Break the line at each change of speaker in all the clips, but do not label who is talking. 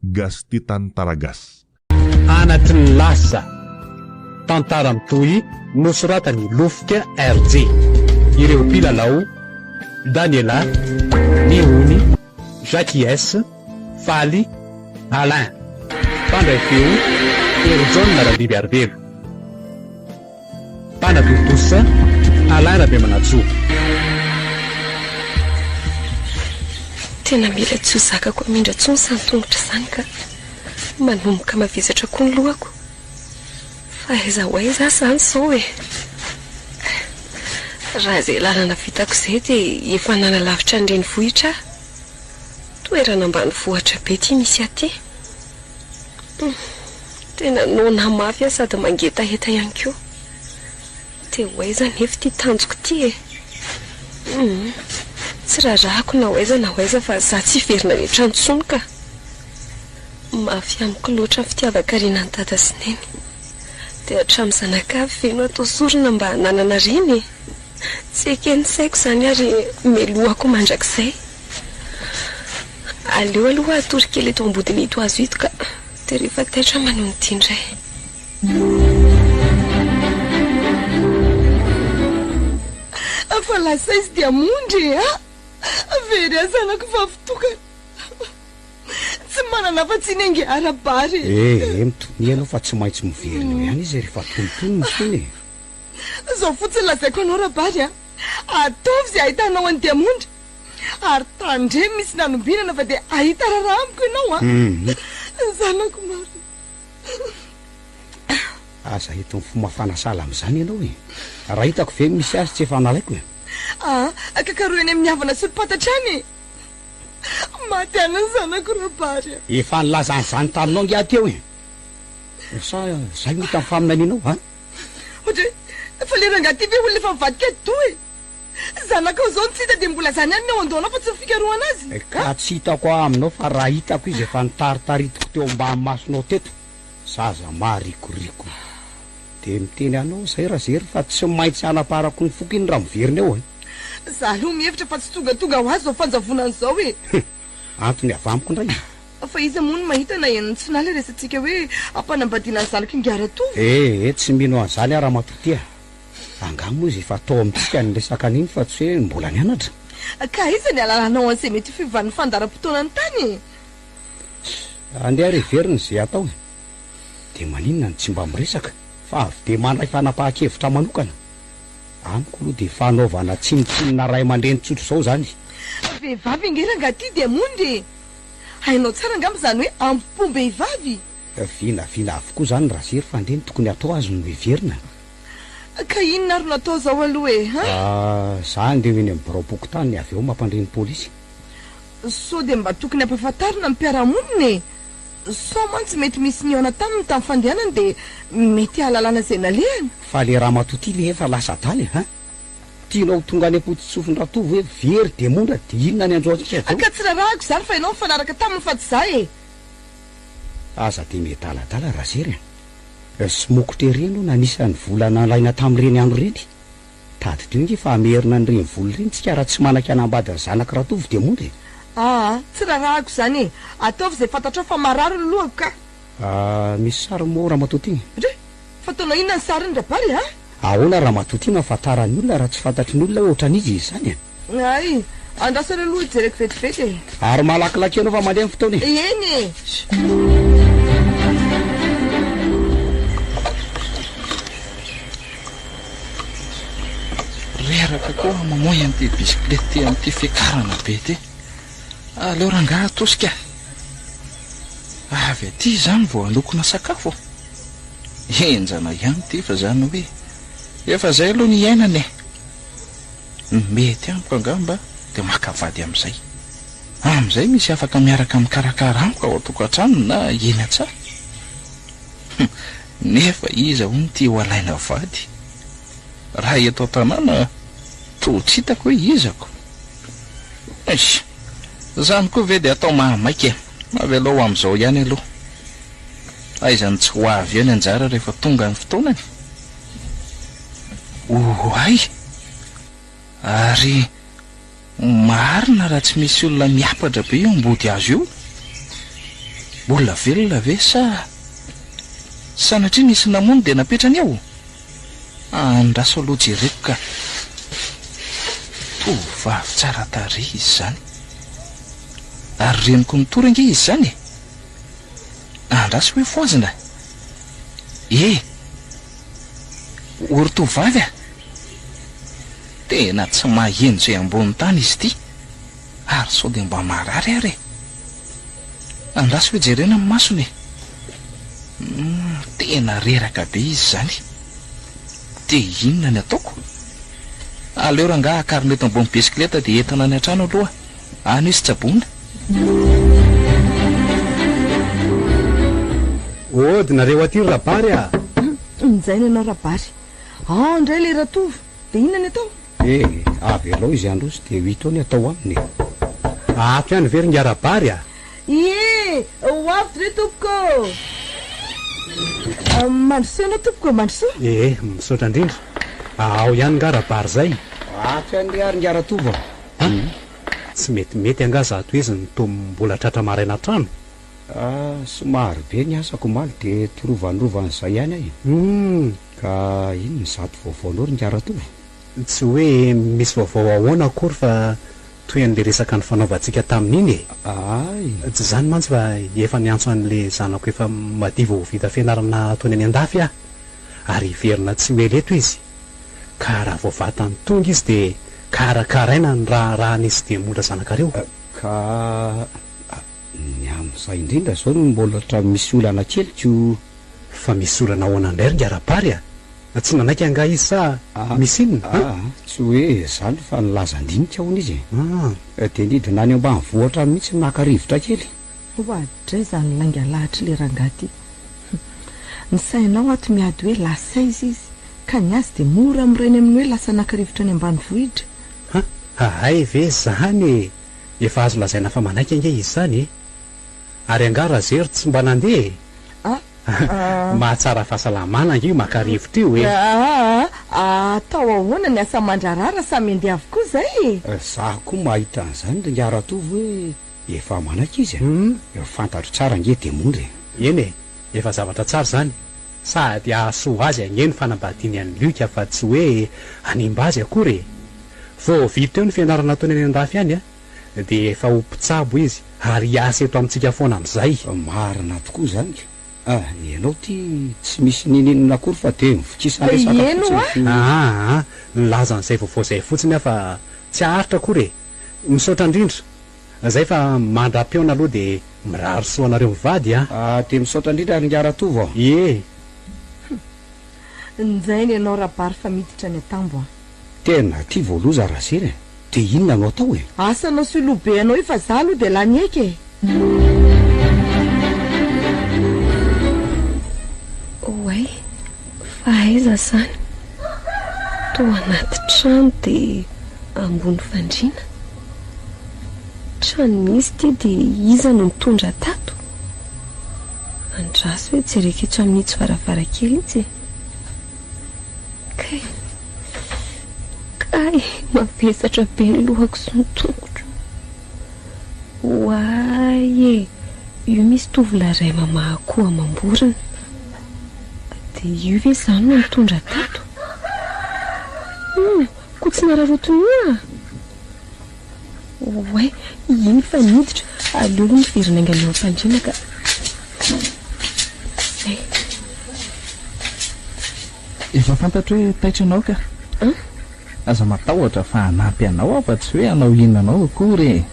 Gasy Tantara Gasy.
Anatin'ny lasa. Tantara mitohy nosoratan'i Lofika RJ. Ireo mpilalao, Daniela, Nihony, Jacques S, Faly, Alain. Mpandray feo, Herijaona Randribiarivelo. Mpanatontosa, Alain Rabemanantsoa.
Tena mila tsy ho zakako hamindra intsony izany tongotra izany ka. Manomboka mavesatra koa ny lohako. Fa aiza ho aiza aho izany izao e? Raha izay lalana vitako izay dia efa nanalavitra ny renivohitra aho. Toerana ambanivohitra be ity misy ahy ity. Tena noana mafy aho sady mangetaheta ihany koa. Dia ho aiza anefa ity tanjoko ity e? Humm. Tsy raharahako na ho aiza na ho aiza fa za tsy hiverina any an-trano intsony ka. Mafy amiko loatra ny fitiavan-karena an'i Dada sy Neny. Dia hatramin'ny zanakavy ve no atao sorona mba hananana reny e? Tsy eken'ny saiko izany ary melohako mandrakizay. Aleo aloha hatory kely eto ambodin'ito hazo ito ka. Dia rehefa taitra manao ny ity indray.
Fa lasa izy diamondra e a! Very ahy zanako vavy tokana. Tsy manana afa-tsy iny ange ara-bary e.
Eh eh, mitonia aloha fa tsy maintsy miverina eo ihany izy rehefa tonitony ny fony e.
Izao fotsiny lazaiko anao Rabary a! Ataovy izay ahitanao an'i Diamondra. Ary tandremo misy nanombinana fa dia hahita raharaha amiko ianao a! Zanako marina.
Aza entin'ny fo mafana sahala amin'izany ianao e! Raha hitako ve ny misy azy tsy efa nalaiko e!
Aa, ka karohy eny amin'ny havana sy ny mpantatra any e! Maty any ny zanako Rabary a!
Efa nilaza an'izany taminao ange aho teo e! Sa izay no hitan'ny faminanianao an?
Ohatry hoe, fa le rangahy ty ve olona efa mivadika atidoha e! Zanakao zao no tsy hita dia mbola zany ihany ny ao an-dohanao fa tsy ny fikarohana azy?
Ka tsy hitako aho aminao fa raha hitako izy efa notaritaritiko teo ambany masonao teto, zaza maharikoriko. Dia miteny anao zay Razery fa tsy maintsy hanaparako ny foko iny raha miverina eo e!
Za aloha mihevitra fa tsy tongatonga ho azy zao fanjavonana izao e!
Antony avy amiko indray e!
Fa iza moa no mahita na henon'i Tsinala ilay resatsika hoe ampanambadiana ny zanak'i Ingahy Ratovo?
Eh eh, tsy mino an'izany aho ramatoa ty a! Angaha moa izy efa tao amintsika niresaka an'iny fa tsy hoe mbola nianatra?
Ka aiza ny halalanao an'izay mety ho fiovan'ny fandaharam-potoanany tany e?
Andeha ary heverina izay hatao e! Dia maninona no tsy mba miresaka fa avy dia mandray fanapahan-kevitra manokana? Amiko aloha dia fanaovana tsinontsinona ray aman-dreny tsotra izao izany.
Vehivavy ange rangahy ity dia mondry e! Hainao tsara angamba izany hoe ambom-pom-behivavy?
Vinavina avokoa izany Razery fa andeha ny tokony hatao azy no heverina.
Ka inona ary no atao izao aloha e? Ha?
Za andeha ho eny amin'ny biraom-pokontany avy eo mampandre ny polisy.
Sao dia mba tokony hampahafantarina ny mpiara-monina e? Sao mantsy mety misy nihaona taminy tamin'ny fandehanany dia mety hahalalana izay nalehany.
Fa le ramatoa ty ve efa lasa adala e? Ha? Tianao ho tonga any am-pototsofin'i Ratovo hoe very demondra dia inona ny anjo antsika avy eo?
Ka tsy rarahako izany fa ianao nifanaraka taminy fa tsy za e!
Aza dia miadaladala Razery a! Smokotra ery ianao nanisa ny vola nalaina tamin'ireny andro ireny. Tadidio ange fa hamerina an'ireny vola ireny tsika raha tsy manaky hanambady ny zanak'i Ratovo demondra e!
Aa, tsy rarahako izany e! Ataovy izay fantatrao fa marary ny lohako ka!
Aa, misy sary moa ramatoa ty?
Ndry! Fa ataonao inona ny sariny Rabary a?
Ahoana ramatoa ty no ahafantaran'ny olona raha tsy fantatry ny olona hoe ohatran'iza izy izany e?
Hay! Andraso aloha hijereko vetivety e!
Ary malakilaky ianao fa mandeha ny fotoana e!
Eny e!
Reraka koa aho mamoy an'ity bisikileta ity amin'ity fiakarana be ity. Aleo rangahy atosika. Avy aty izany vao hanokona sakafo. Henjana ihany ity fa izany hoe efa izay aloha ny iainana e! Ny mety amiko angamba dia maka vady amin'izay. Amin'izay misy afaka miaraka mikarakara amiko ao an-tokantrano na eny an-tsaha. Nefa iza hono ity ho alaina vady? Raha eto an-tanàna toa tsy hitako hoe iza ko. Eish! Izany koa ve dia atao mahamaika e! Avelao ho amin'izao ihany aloha. Aiza no tsy ho avy eo ny anjara rehefa tonga ny fotoanany? Oay! Ary marina raha tsy misy olona miapatra be eo ambody hazo eo? Mbola velona ve sa sanatria nisy namono dia napetrany ao? Andraso aloha jereko ka. Tovovavy tsara tarehy izy izany. Ary reniko nitory ange izy izany e. Andraso hoe fohazina. E! O ry tovovavy a! Tena tsy maheno izay ambony tany izy ity. Ary sao dia mba marary ary e! Andraso hoe jerena ny masony e! Humm, tena reraka be izy izany. Dia inona ny ataoko? Aleo rangahy akarina eto ambony bisikileta dia entina any an-trano aloha, any izy tsaboina.
Ody nareo aty ry Rabary a!
Injay ny anao Rabary. Ao indray ilay Ratovo, dia inona ny atao?
Eh, avelao izy handroso dia ho hita eo ny atao aminy e.
Ato ihany ve ry Ingahy Rabary a?
Ie, ho avy re tompoko ô! Mandrosoa ianao tompoko ô, mandrosoa.
Ee, misaotra indrindra. Ao ihany nga Rabary izay?
Ato ihany re ary Ingahy Ratovo a!
An! Tsy metimety angaha zato izy no toa mbola tratra maraina an-trano?
Ah, somary be ny asako omaly dia torovanorovan'izay ihany aho e.
Humm.
Ka inona izato vaovaonao ry Ingahy Ratovo?
Tsy hoe misy vaovao ahoana akory fa toy an'ilay resaka nifanaovantsika tamin'iny e!
Ay!
Tsy izany mantsy fa efa niantso an'ilay zanako efa madiva ho vita fianarana ataony any an-dafy aho ary hiverina tsy ho ela eto izy ka raha vao vatany tonga izy dia karakaraina ny raharahan'izy sy Diamondra zanakareo.
Ka ny amin'izay indrindra izao no mbola misy olana kely ko.
Fa misy olana ahoana indray ry Ngarabary a? Tsy nanaiky angaha izy sa misy inona an?
Aa, tsy hoe izany fa nilaza handinika hono izy e. Dia nidina any ambanivohitra any mihitsy naka rivotra kely.
Oadray izany lainga lahatr'ilay rangahy ity. Ny sainao ato miady hoe lasa aiza izy, ka ny azy dia mora mirainy amin'ny hoe lasa naka rivotra any ambanivohitra.
Ha, hay ve izany e! Efa azo lazaina fa manaiky ange izy izany e! Ary angaha Razery tsy mba nandeha e? Mahatsara fahasalamana ange io maka rivotra io e!
Aa atao ahoana ny asa aman-draharaha raha samy handeha avokoa izay e?
Za koa mahita an'izany ry ingahy Ratovo hoe efa manaiky izy e! Fantatro tsara ange Demondra e!
Eny e! Efa zavatra tsara izany, sady hahasoa azy ange ny fanambadiany an'i Luc fa tsy hoe hanimba azy akory e! Vao vita eo ny fianarana ataony any an-dafy any a! Dia efa ho mpitsabo izy ary hiasa eto amintsika foana amin'izay.
Marina tokoa izany ka. Ah, ianao ity tsy misy ninininona akory fa dia mivokisa resaka
Eny
fotsiny
hoa.
ko.
Aa, nilaza an'izay vaovao izay fotsiny aho fa tsy haharitra akory e. Misaotra indrindra. Izay fa mandra-pihaona aloha dia mirary soa anareo mivady a.
Ah, dia misaotra indrindra ry Ingahy Ratovo a.
Ie.
Njay ny anao Rabary fa miditra any an-tambo a.
Tena tia voaloza Razery e. Dia inona no atao e?
Asa anao sy io loha be anao io fa za aloha dia lany heky e!
Oay, fa aiza izany? Toa anaty trano dia ambony fandriana. Tranon'iza ity dia iza no nitondra tato? Andraso hoe jereko etsy amin'itsy varavarankely itsy e. Kay. Kay, mavesatra be ny lohako sy ny tongotro. Oay e, io misy tovolahy iray mamaha akoho amam-borona. Dia io ve izany no nitondra tato? Hum, koa tsy nararaotin'io ah! Oay, iny fa niditra, aleo aloha miverina haingana eo am-pandriana ka. Zay.
Efa fantatro hoe taitra ianao ka. Aza matahotra fa hanampy anao aho fa tsy hoe hanao inona anao akory e.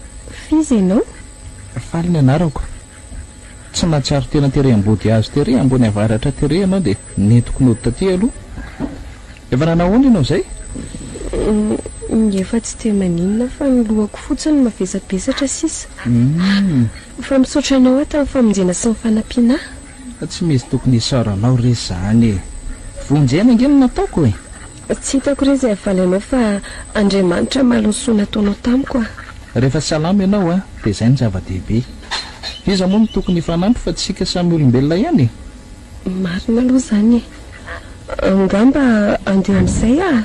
F'iza ianao?
Faly ny anarako. Tsy nahatsiaro tena tery ambody hazo tery ambony avaratra tery ianao dia nentiko nody taty aloha. Efa nanao ahoana ianao izay?
Efa tsy dia maninona fa ny lohako fotsiny no mavesabesatra sisa. Fa misaotra anao aho tamin'ny famonjena sy ny fanampiana ahy.
Fa tsy misy tokony hisaoranao re zany e! Vonjena ange no nataoko e!
Tsy hitako re izay havaly anao fa Andriamanitra hamaly ny soa nataonao tamiko a!
Rehefa salama ianao a, dia izay no zava-dehibe. Iza moa no tokony hifanampy fa tsy isika samy olombelona ihany e!
Marina aloha izany e! Angamba handeha amin'izay aho.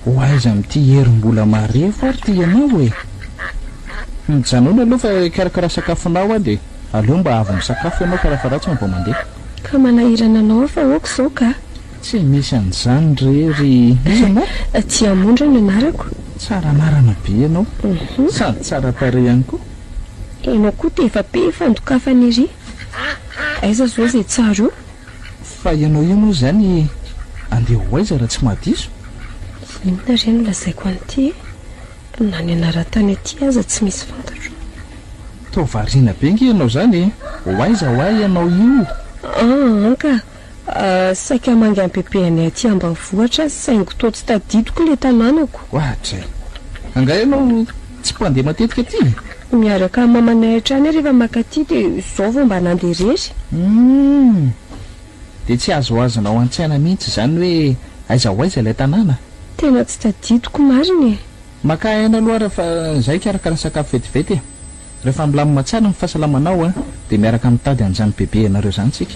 Ho aiza amin'ity hery mbola marefo ary ity ianao e! Mijanona aloha fa hikarakara sakafonao aho dia. Aleo mba avy misakafo ianao farafaharatsiny vao mandeha.
Ka manahirana anao aho fa ok izao ka.
Tsy misy an'izany re ry iza moa?
Diamondra no anarako.
Tsara anarana be ianao. Sady tsara tarehy ihany koa.
Ianao koa dia efa be fandokafana ery. Aiza izao izay tsara eo?
Fa ianao io moa izany andeha ho aiza raha tsy mahadiso?
Inona re no lazaiko an'ity e? Na ny anaran-tany aty aza tsy misy fantatro.
Toa variana be nge ianao izany e! Ho aiza hoa ianao io?
An ka! Saika hamangy an'i Bebe anay aty ambanivohitra aho saingy toa tsy tadidiko ilay tanànako.
Ohatray! Angaha ianao tsy mpandeha matetika aty e?
Miaraka amin'ny mamanay hatrany aho rehefa maka aty dia izao vao mba nandeha irery.
Humm! Dia tsy azoazonao an-tsaina mihitsy izany hoe aiza ho aiza ilay tanàna?
Tena tsy tadidiko marina e!
Makà aina aloha ary fa izaho hikarakara sakafo vetivety e! Rehefa milamina tsara ny fahasalamanao a, dia miaraka mitady an'izany bebe anareo izany tsika.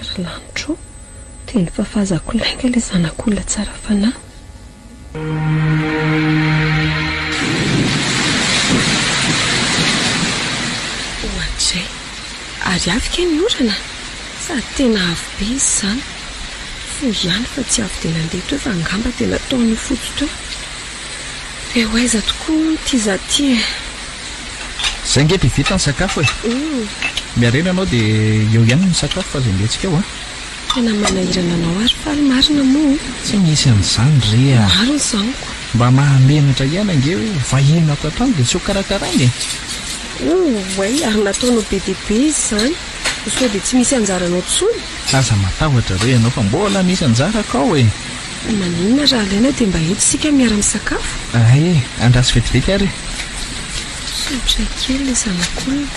Ry lanitro o! Dia nifafazako lainga ilay zanak'olona tsara fanahy. Oadray! Ary avy kay ny orana? Sady tena avo be izy izany. Fohy ihany fa tsy avy dia nandeha teo fa angamba dia nataony ho fotsy teo. Dia ho aiza tokoa hono ity za ity e?
Zay nge dia vita ny sakafo e! Miarena ianao dia eo ihany ny sakafo fa aza mihetsika eo an!
Tena manahirana anao ary faly marina moa o!
Tsy misy an'izany re a!
Marina izany ko!
Mba mahamenatra ihany ange hoe vahiny ato an-trano dia tsy ho karakaraina e!
Oay, ary nataonao be dia be izy izany, sao dia tsy misy anjaranao intsony?
Aza matahotra re ianao fa mbola misy anjarako ao e!
Maninona raha alaina dia mba eto isika miara-misakafo?
Hay e, andraso vetivety ary e!
Tsotra kely ilay zanak'olona,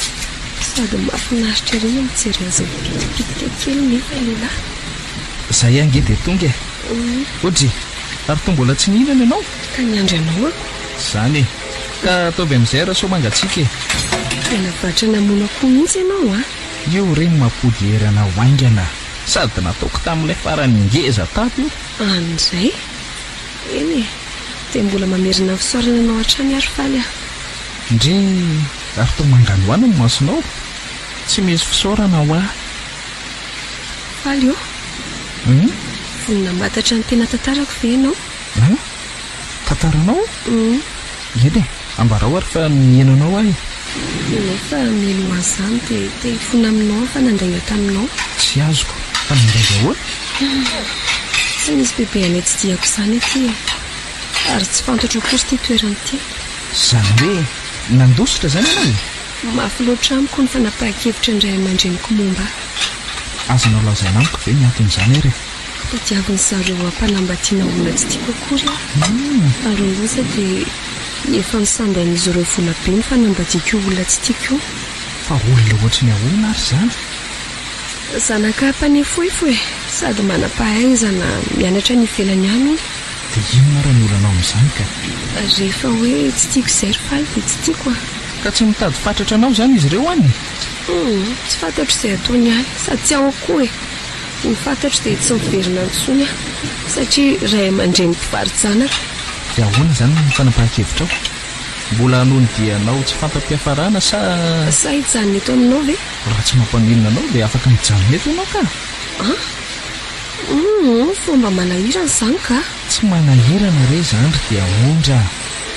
sady mahafinaritra ery ny mijery azy mipitipitika kely nefa lehilahy.
Zay ange dia tonga e! Odry, ary toa mbola tsy nihinana ianao?
Ka niandry anao aho.
Izany e! Ka ataovy amin'izay raha sao mangatsiaka e!
Tena vatra namono akoho mihitsy ianao a!
Io re no mampody hery anao haingana. Sady nataoko tamin'ilay farany ngeza tato io.
Any indray? Eny e! Dia mbola mamerina ny fisaorana anao hatrany ary faly aho.
Ndry, ary toa manganohano ny masonao? Tsy misy fisaorana hoa.
Faly ô!
Hum?
Vonona hamantatra ny tena tantarako ve ianao?
Hum? Tantaranao?
Hum.
Eny e, ambarao ary fa miheno anao aho e.
Nefa mialoha an'izany dia te hifona aminao aho fa nandainga taminao.
Tsy azoko, fa nandainga ahoana?
Tsy misy bebe anay tsy diako izany aty e. Ary tsy fantatro akory ity toerana ity.
Izany hoe nandositra izany ianao e?
Mafy loatra amiko ny fanapahan-kevitry ny ray aman-dreniko momba ahy.
Azonao lazaina amiko ve ny anton'izany ary e?
Tadiavin'ny zareo hampanambadiana olona tsy tiako akory aho. Ary ny loza dia efa nosandain'izy ireo vola be ny fanambadiako io olona tsy tiako io.
Fa olona ohatry ny ahoana ary izany?
Zanaka mpanefoefo e! Sady manam-pahaizana, mianatra any ivelany any hono.
Dia inona ary ny olanao amin'izany ka?
Rehefa hoe tsy tiako izay ry Faly dia tsy tiako a!
Ka tsy mitady fatratra anao izany izy ireo any?
Humm, tsy fantatro izay ataony any, sady tsy ahoako koa e! Ny fantatro dia tsy miverina intsony aho, satria ray aman-dreny mpivaro-janaka.
Dia ahoana izany ny fanapahan-kevitrao? Mbola hanohy ny dianao tsy fanta-piafarana sa.
Sa hijanona eto aminao ve?
Raha tsy mampaninona anao dia afaka mijanona eto ianao ka!
An? Humm, fomba manahirana izany ka!
Tsy manahirana re izany ry Diamondra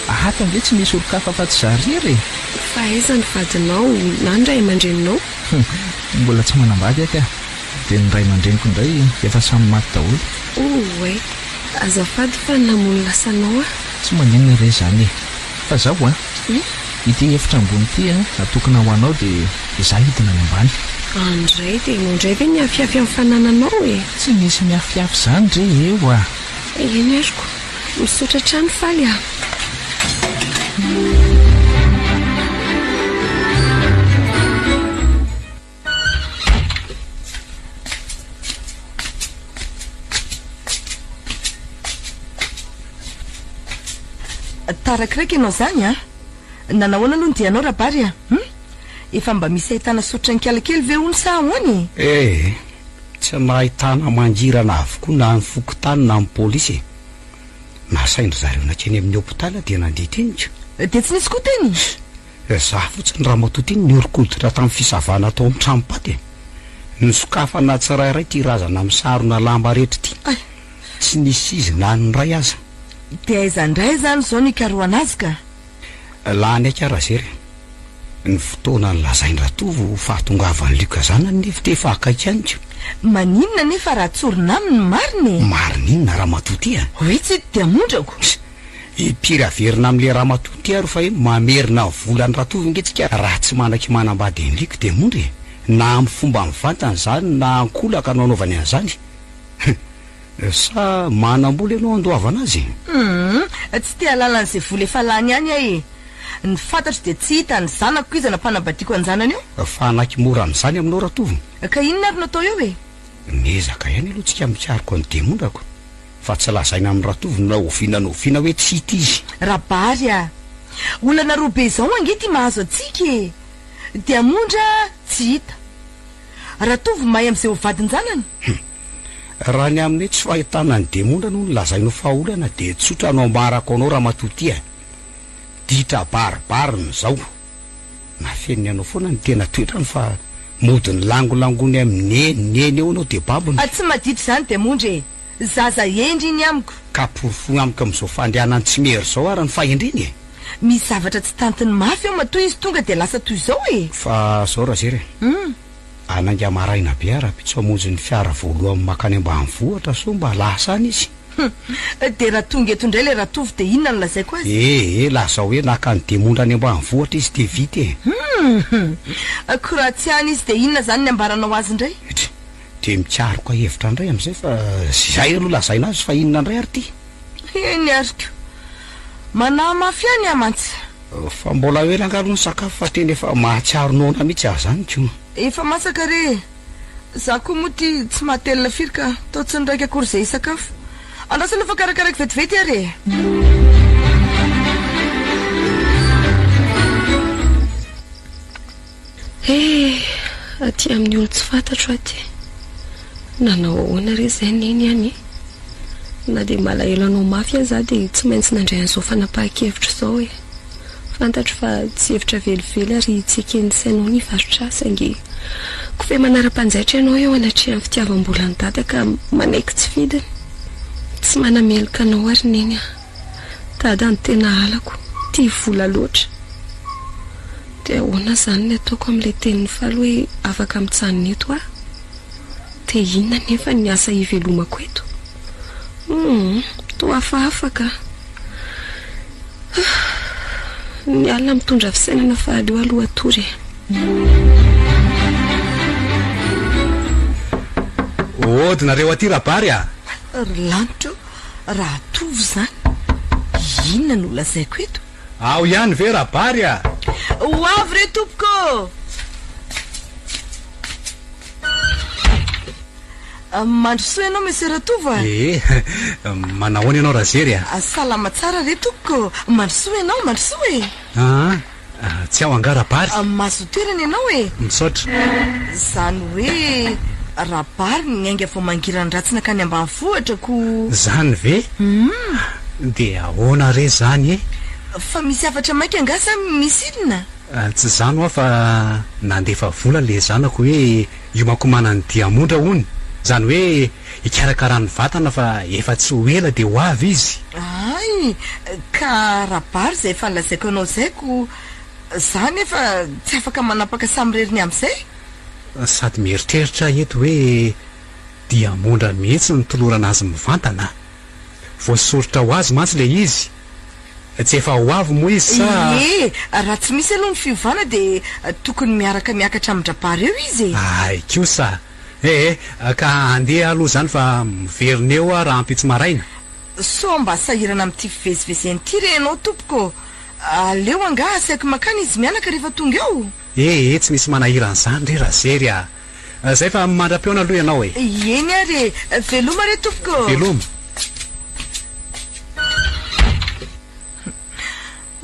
a! Ato ange tsy misy olon-kafa afa-tsy za irery e!
Fa aiza ny vadinao na ny ray aman-dreninao?
Mbola tsy manambady aho ka! Dia ny ray aman-dreniko indray efa samy maty daholo.
Oay! Azafady fa namono lasanao aho.
Tsy maninona re izany e! Fa zao an! Ity efitra ambony ity an, atokana ho anao dia izaho hidina any ambany.
Andray, dia ianao indray ve niafiafy amin'ny fanananao e?
Tsy misy miafiafy izany re eo a!
Eny ary ko! Misaotra hatrany Faly a!
Tara kiraiky ianao izany an! Nanahoana aloha ny dianao Rabary a? Hum? Efa mba misy ahitana soritra an-kiala kely ve hono sa ahoana e?
Eh! Tsy nahitana mangirana avokoa na ny fokontany na ny polisy e! Nasain-dry zareo nankeny amin'ny hopitaly aho dia nandeha teny ka!
Dia tsy nisy koa teny?
Za fotsiny ramatoa ty no nihoron-koditra tamin'ny fisavana tao amin'ny tranom-paty e! Nosokafana tsirairay ity razana misarona lamba rehetra ity. Tsy nisy izy na ny iray aza.
Dia aiza indray izany izao no hikarohana azy ka?
Lany aika Razery. Ny fotoana nolazain-dRatovo ho fahatongavan'i Luc zanany nefa dia efa akaiky ihany ko.
Maninona anefa raha tsorina aminy ny marina e?
Marina inona ramatoa ty a?
Hoe tsy diamondrako.
Impiry averina amin'ilay ramatoa ity ary fa hoe mamerina ny volan'i Ratovo nge tsika raha tsy manaky manambady an'i Luc diamondra e! Na amin'ny fomba mivantana izany na ankolaka no anaovany an'izany. Sa manam-bola ianao andoavana azy e?
Humm, tsy te hahalala an'izay vola efa lany ihany aho e! Ny fantatro dia tsy hita ny zanako iza nampanambadiako an-janany io.
Fa hanaiky mora an'izany aminao Ratovo?
Ka inona ary no atao eo e?
Miezaka ihany aloha tsika mikaroka ny demondrako fa tsy lazaina amin'i Ratovo na oviana na oviana hoe tsy hita izy.
Rabary a! Olana roa be izao ange ity mahazo antsika e! Diamondra tsy hita. Ratovo mahay amin'izay ho vadin-janany.
Hum. Raha ny amin'ny hoe tsy fahitana ny demondra no nolazainao fa olana dia tsotra no ambarako anao ramatoa ty a! Ditra baribariny izao. Nafeniny anao foana ny tena toetrany fa mody nilangolangony amin'ny neny neny eo anao dia babony.
Tsy maditra izany demondra e! Zaza hendry iny amiko.
Ka porofoy amiko amin'izao fandehanany tsy miery izao ary ny fahendreny e!
Misy zavatra tsy tantiny mafy ao matoa izy tonga dia lasa toy izao e!
Fa zao Razery e! Hanainga maraina be aho rahampitso hamonjy ny fiara voalohany mankany ambanivohitra sao mba lasa any izy.
Hum! Dia raha tonga eto indray ilay Ratovo dia inona no lazaiko azy?
Eh eh! Lazao hoe naka an'i Demondra any ambanivohitra izy dia vita e!
Hum! Koa raha tsy any izy dia inona izany ny ambaranao azy indray?
Etry! Dia mikaroka hevitra indray amin'izay fa izay aloha lazaina azy fa inona indray ary ity?
Eny ary ko! Manahy mafy ihany aho mantsy.
Fa mbola ho ela angaha aloha ny sakafo fa tena efa mahatsiaro noana mihitsy aho izany ko!
Efa masaka re e! Za koa moa ty tsy mahatelina firy ka toa tsy niraika akory izay hisakafo. Andraso aloha fa karakaraiko vetivety ary e!
He! Aty amin'ny olon-tsy fantatro aty. Nanao ahoana re izay Neny an e? Na dia malahelo anao mafy aza aho dia tsy maintsy nandray an'izao fanapahan-kevitra izao e. Fantatro fa tsy hevitra velively ary tsy eken'ny sainao ny hivarotra ahy saingy kofehy manara-panjaitra ianao eo anatrehan'ny fitiavam-bolan'i Dada ka manaiky tsy fidiny. Tsy manameloka anao ary Neny a. Dada no tena halako, tia vola loatra. Dia ahoana izany ny ataoko amin'ilay tenin'i Faly hoe afaka mijanona eto aho? Dia inona anefa ny asa hivelomako eto? Humm, toa hafahafa ka. Ny alina mitondra fisainana fa aleo aloha hatory e.
Ody nareo aty Rabary a!
Ry lanitra o, raha tovo izany, inona no lazaiko eto?
Ao ihany ve Rabary a!
Ho avy re tompoko ô! Mandrosoa ianao Monsieur Ratovo a!
Ee, manahoana ianao Razery a?
Salama tsara re tompoko, mandrosoa ianao, mandrosoa e!
Aa, tsy ao angaha Rabary?
Mahazo toerana ianao e!
Misaotra.
Izany hoe Rabary niainga vao mangiran-dratsy nankany ambanivohitra ko.
Izany ve? Dia ahoana re izany e?
Fa misy hafatra maika angaha sa misy inona?
Tsy izany hoa fa nandefa vola le zanako hoe hiomankomana ny diamondra hono, izany hoe hikarakara ny vatana fa efa tsy ho ela dia ho avy izy.
Hay, ka Rabary izay efa nolazaiko anao izay ko za nefa tsy afaka manapaka samirery ny amin'izay.
Sady mieritreritra aho eto hoe diamondra mihitsy no tolorana azy mivantana. Voasoritra ho azy mantsy ilay izy. Tsy efa ho avy moa izy sa?
Ie, raha tsy misy aloha ny fiovana dia tokony miaraka miakatra amin-dRabary eo izy e!
Hay kosa! Ee, ka handeha aloha izany fa miverina eo aho rahampitso maraina.
Sao mba sahirana amin'ity fivezivezena ity re ianao tompoko ô! Aleo angaha asaiko mankany izy mianaka rehefa tonga eo?
Ee, tsy misy manahirana izany re Razery a! Zay fa mandra-pihaona aloha ianao e!
Eny ary e! Veloma re tompoko ô!
Veloma!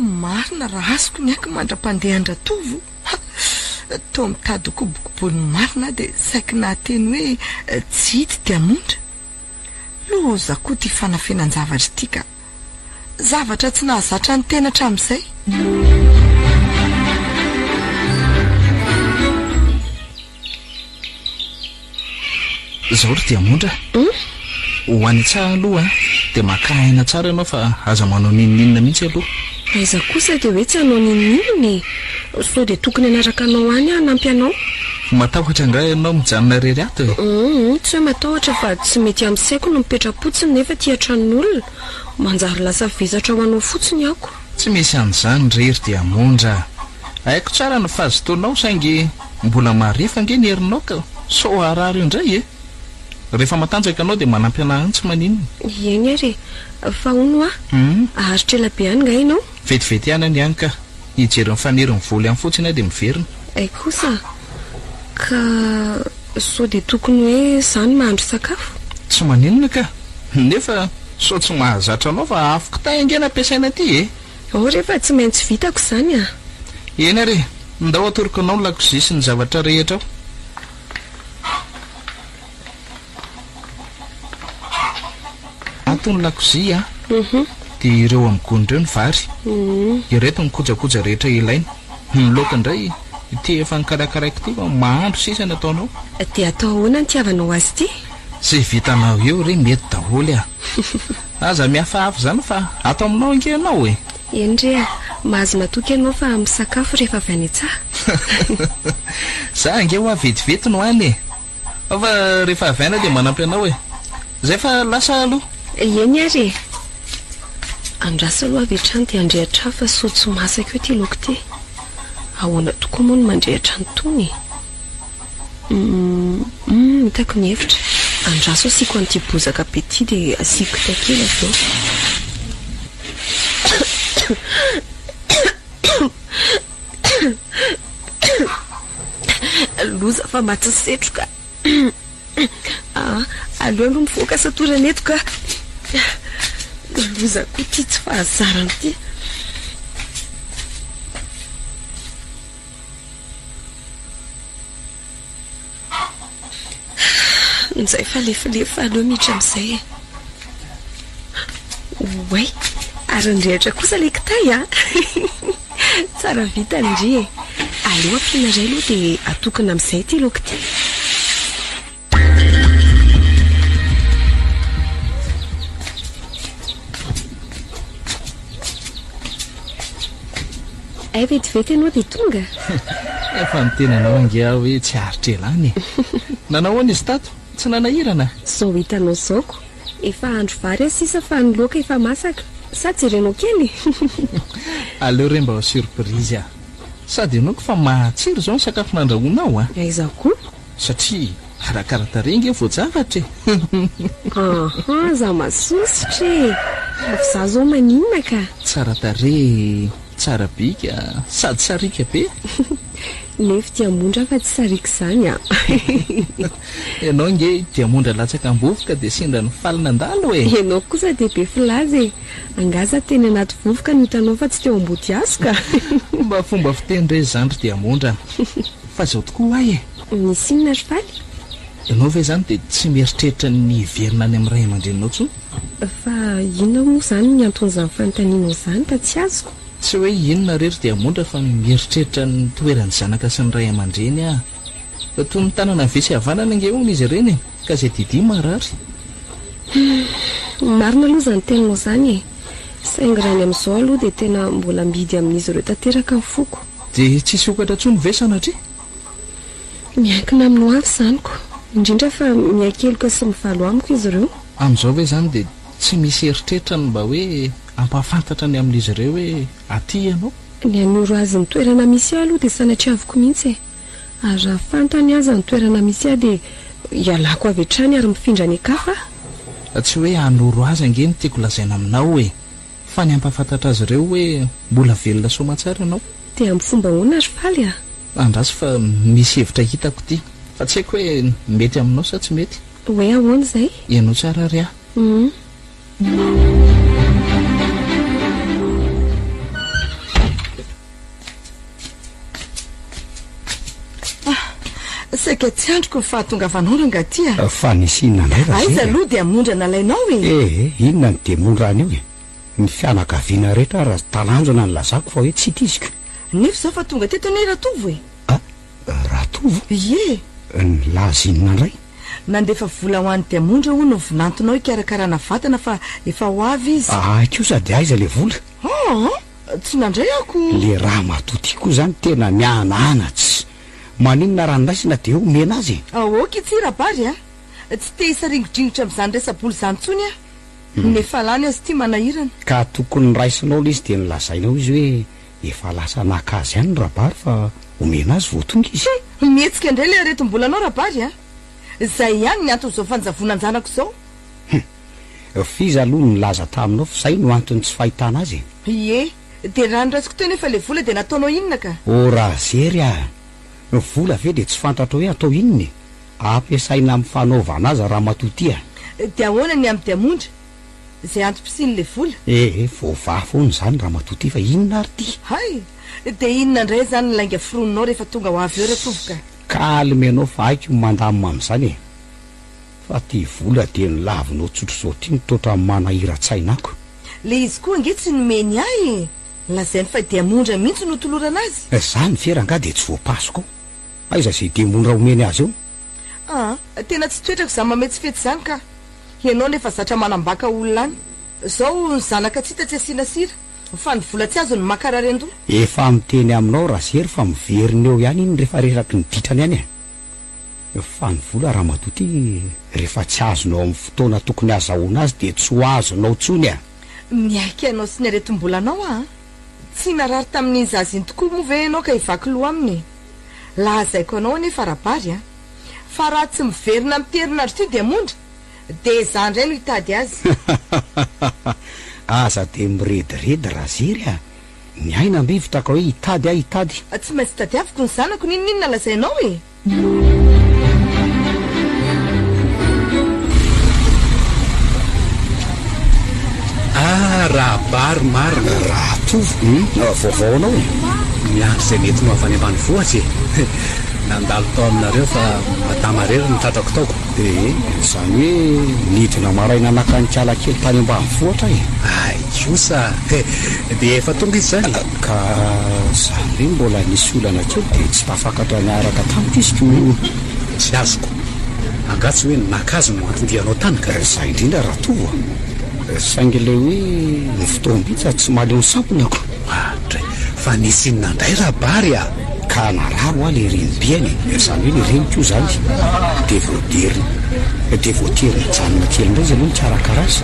Marina raha azoko ny aky mandra-pandehan-dRatovo ha! Toa mitady ho kobokoboin'ny marina aho dia saiky nahateny hoe tsy hita diamondra. Loza koa ity fanafenan-javatra ity ka! Zavatra tsy nahazatra ny tena hatramin'izay.
Zao ry Diamondra a! Ho any an-tsaha aloha dia makà aina tsara ianao fa aza manao n'inon'inona mihitsy aloha.
Aiza kosa dia hoe tsy hanao n'inon'inona e! Sao dia tokony hanaraka anao any aho hanampy anao?
Matahotra angaha ianao mijanona irery ato e?
Humm, tsy hoe matahotra fa tsy mety amin'ny saiko ny mipetra-potsiny nefa aty an-tranon'olona. Manjary lasa vesatra ho anao fotsiny ako.
Tsy misy an'izany re ry Diamondra a! Haiko tsara ny fahazotoanao saingy mbola marefo ange ny herinao ka sao harary eo indray e! Rehefa matanjaka ianao dia manampy anah any tsy maninona.
Eny ary e! Fa hono hoa, haharitra ela be any nga ianao?
Vetivety ihany any ihany ka! Hijery ny faniry ny voly any fotsiny aho dia miverina.
Hay kosa! Ka sao dia tokony hoe za no mahandro sakafo?
Tsy maninona ka! Nefa sao tsy mahazatra anao fa afo kitay ange no ampiasaina aty e!
Ao re fa tsy maintsy vitako izany a!
Eny ary e! Ndao atoroko anao ny lakozia sy ny zavatra rehetra ao. Ato ny lakozia a! Dia ireo amin'ny gony ireo ny vary. Ireto ny kojakoja rehetra ilaina. Ny laoka indray, ity efa nokarakaraiko ity fa mahandro sisa ny ataonao.
Dia atao ahoana ny itiavanao azy ity?
Izay vitanao eo re mety daholo a! Aza mihafahafa izany fa ato aminao ange ianao e!
Eny re a! Mahazo matoky ianao fa misakafo rehefa avy any an-tsaha.
Za ange hoa vetivety no any e! Fa rehefa avy any aho dia manampy anao e! Zay fa lasa aloha.
Eny ary e! Andraso aloha avy hatrany dia handrehitra ahy fa soa tsy masaka eo ity laoka ity. Ahoana tokoa moa no mandrehitra an'itony e? Humm hitako ny hevitra. Andraso asiako an'ity bozaka be ity dia asiako kitay kely avy eo. Loza fa maty setroka. Aleo aloha mivoaka satorana eto ka. Loza koa ity tsy fahazarana ity. Njay fa lefilefy fa aleo miditra amin'izay e. Oay, ary nirehitra kosa ilay kitay a! Tsara vita ndry e! Aleo ampiana iray aloha dia atokana amin'izay ity laoka ity. Hay vetivety ianao dia tonga?
Efa niteny anao ange aho hoe tsy haharitra ela any e! Nanao ahoana izy tato? Tsy nanahirana?
Izao hitanao izao ko! Efa hahandro vary aho sisa fa ny laoka efa masaka. Sa jerenao kely?
Aleo re mba ho surprise ah! Sady inoako fa matsiro izao ny sakafo nandrahoinao a!
Aiza koa?
Satria arakaratarehy nge voajavatra e!
Aha, za masosotra e! Fa za zao maninona ka?
Tsara tarehy, tsara bika, sady sariaka be!
Nefo diamondra fa tsy sariaka izany an!
Ianao nge diamondra latsaka am-bovoka dia sendra nifaly nandalo e!
Ianao kosa dia be filaza e! Angaha za teny anaty vovoka no hitanao fa tsy teo ambody hazo ka!
Mba fomba fiteny re izany ry diamondra a! Fa izao tokoa ho'a e!
Misy inona ry Faly?
Ianao ve izany dia tsy mieritreritra ny hiverina any amin'ny ray aman-dreninao intsony?
Fa inona moa izany ny anton'izany fanontanianao izany ka tsy azoko?
Tsy hoe inona re ry Diamondra fa mieritreritra ny toeran'ny zanaka sy ny ray aman-dreny aho. Fa toy ny tanana havia sy havanana ange hono izy ireny e! Ka izay didia marary.
Humm, marina aloha izany teninao izany e! Saingy raha ny amin'izao aloha dia tena mbola mihidy amin'izy ireo tanteraka ny foko.
Dia tsy hisokatra intsony ve sanatria?
Miankina amin'ny ho avy izany ko! Indrindra fa mihakeloka sy mivalo amiko izy ireo.
Amin'izao ve izany dia tsy misy eritreritra ny mba hoe hampahafantatra ny amin'izy ireo hoe aty ianao?
Ny hanoro azy ny toerana misy ahy aloha dia sanatriaviko mihitsy e! Ary raha fantany aza ny toerana misy ahy dia ialako avy hatrany ary mifindra any an-kafa aho.
Tsy hoe hanoro azy ange no tiako lazaina aminao e! Fa ny hampahafantatra azy ireo hoe mbola velona soamantsara ianao.
Dia amin'ny fomba ahoana ry Faly a?
Andraso fa misy hevitra hitako ity. Fa tsy haiko hoe mety aminao sa tsy mety.
Hoe ahoana izay?
Ianao tsara ary aho.
Hum.
Saika tsy andriko ny fahatongavanao rangaha ty a!
Fa nisy inona indray Razery a?
Aiza aloha diamondra nalainao e?
Eh, inona ny diamondra any io e? Ny fianakaviana rehetra ary talanjona nilazako fa hoe tsy tiziko.
Nefa izao fa tonga teto anie Ratovo e!
Ah, Ratovo?
Ie!
Nilaza inona indray?
Nandefa vola ho an'i Diamondra hono ny vinantonao hikarakarana vatana fa efa ho avy izy.
Ahy kosa dia aiza le vola?
Aa! Tsy nandray aho ko.
Le ramatoa ty koa zany tena mihanahana tsy. Maninona raha noraisina dia omena azy e?
Aoka ity Rabary a! Tsy te hisaringodringotra amin'izany resa-bola izany intsony aho. Nefa lany aza ity manahirana.
Ka tokony noraisinao le izy dia nolazainao izy hoe efa lasa naka azy any Rabary fa omena azy vao tonga izy.
Hum! Mihetsika indray le aretim-bolanao Rabary a! Izay ihany ny anton'izao fanjavonan-janako izao.
Hum! F'iza aloha no nilaza taminao f'izay no anton'ny tsy fahitana azy e?
Ie, dia raha noraisiko teo nefa le vola dia nataonao inona ka?
Oh Razery a! Ny vola ve dia tsy fantatrao hoe atao inona e? Ampiasaina amin'ny fanaovana azy ramatoa ity a!
Dia ahoana ny amin'ny diamondra? Izay antom-pisian'ilay vola?
Eh eh, voavaha foana izany ramatoa ity fa inona ary ity?
Hay! Dia inona indray izany ny lainga foroninao rehefa tonga ho avy eo Ratovoka?
Calme ianao fa haiko ny mandamina amin'izany e! Fa ty vola dia nolavinao tsotr'izao ty no toatra manahiran-tsaina ako.
Le izy koa ange tsy nomeny ahy e! Lazainy fa diamondra mihitsy no tolorana azy.
Zany ve rangahy dia tsy voapasoko ao? Aiza izay diamondra omeny azy eo?
Aa, tena tsy toetrako izany mametsifetsy izany ka! Ianao nefa zatra manambaka olona any. Zao ny zanaka tsy hita tsy asiana sira, fa ny vola tsy azony mankarary an-doha.
Efa miteny aminao Razery fa miverina eo ihany iny rehefa reraky ny ditrany any e! Fa ny vola ramatoa ty rehefa tsy azonao amin'ny fotoana tokony azahoana azy dia tsy ho azonao tsony a!
Miaiky anao sy ny aretim-bolanao aho an! Tsy narary tamin'iny zaza iny tokoa moa ve ianao ka hivaky loha aminy e? Lazaiko anao anefa Rabary an! Fa raha tsy miverina amin'ity herinandro ity Diamondra dia izaho indray no hitady azy.
Aza dia mirediredy Razery a! Ny aina ambivitra ka hoe hitady aho hitady.
Tsy maintsy tadiaviko ny zanako n'inon'inona lazainao e!
Ah, Rabary marina.
Ratovo, hum, vaovao anao e.
Miandry izay mety ho avy any ambanivohitra e. Nandalo tao aminareo fa madama irery no tratrako tao ko.
Ee, izany hoe nidina maraina naka an'ikala kely tany ambanivohitra e.
Hay kosa e! Dia efa tonga izy izany e?
Ka izany hoe mbola nisy olana kely dia tsy tafakatra niaraka tamiko izy ko.
Tsy azoko. Angaha tsy hoe naka azy no anton-dianao tany ka?
Izay indrindra Ratovo a! Saingy ilay hoe ny fotoam-bita tsy mahaleo ny sampona ko.
Oadray! Fa nisy inona indray Rabary a?
Ka narary hoa le renibeany e, zany hoe le reniko io zany de voatery de voatery nijanona kely indray izy aloha nikarakara azy,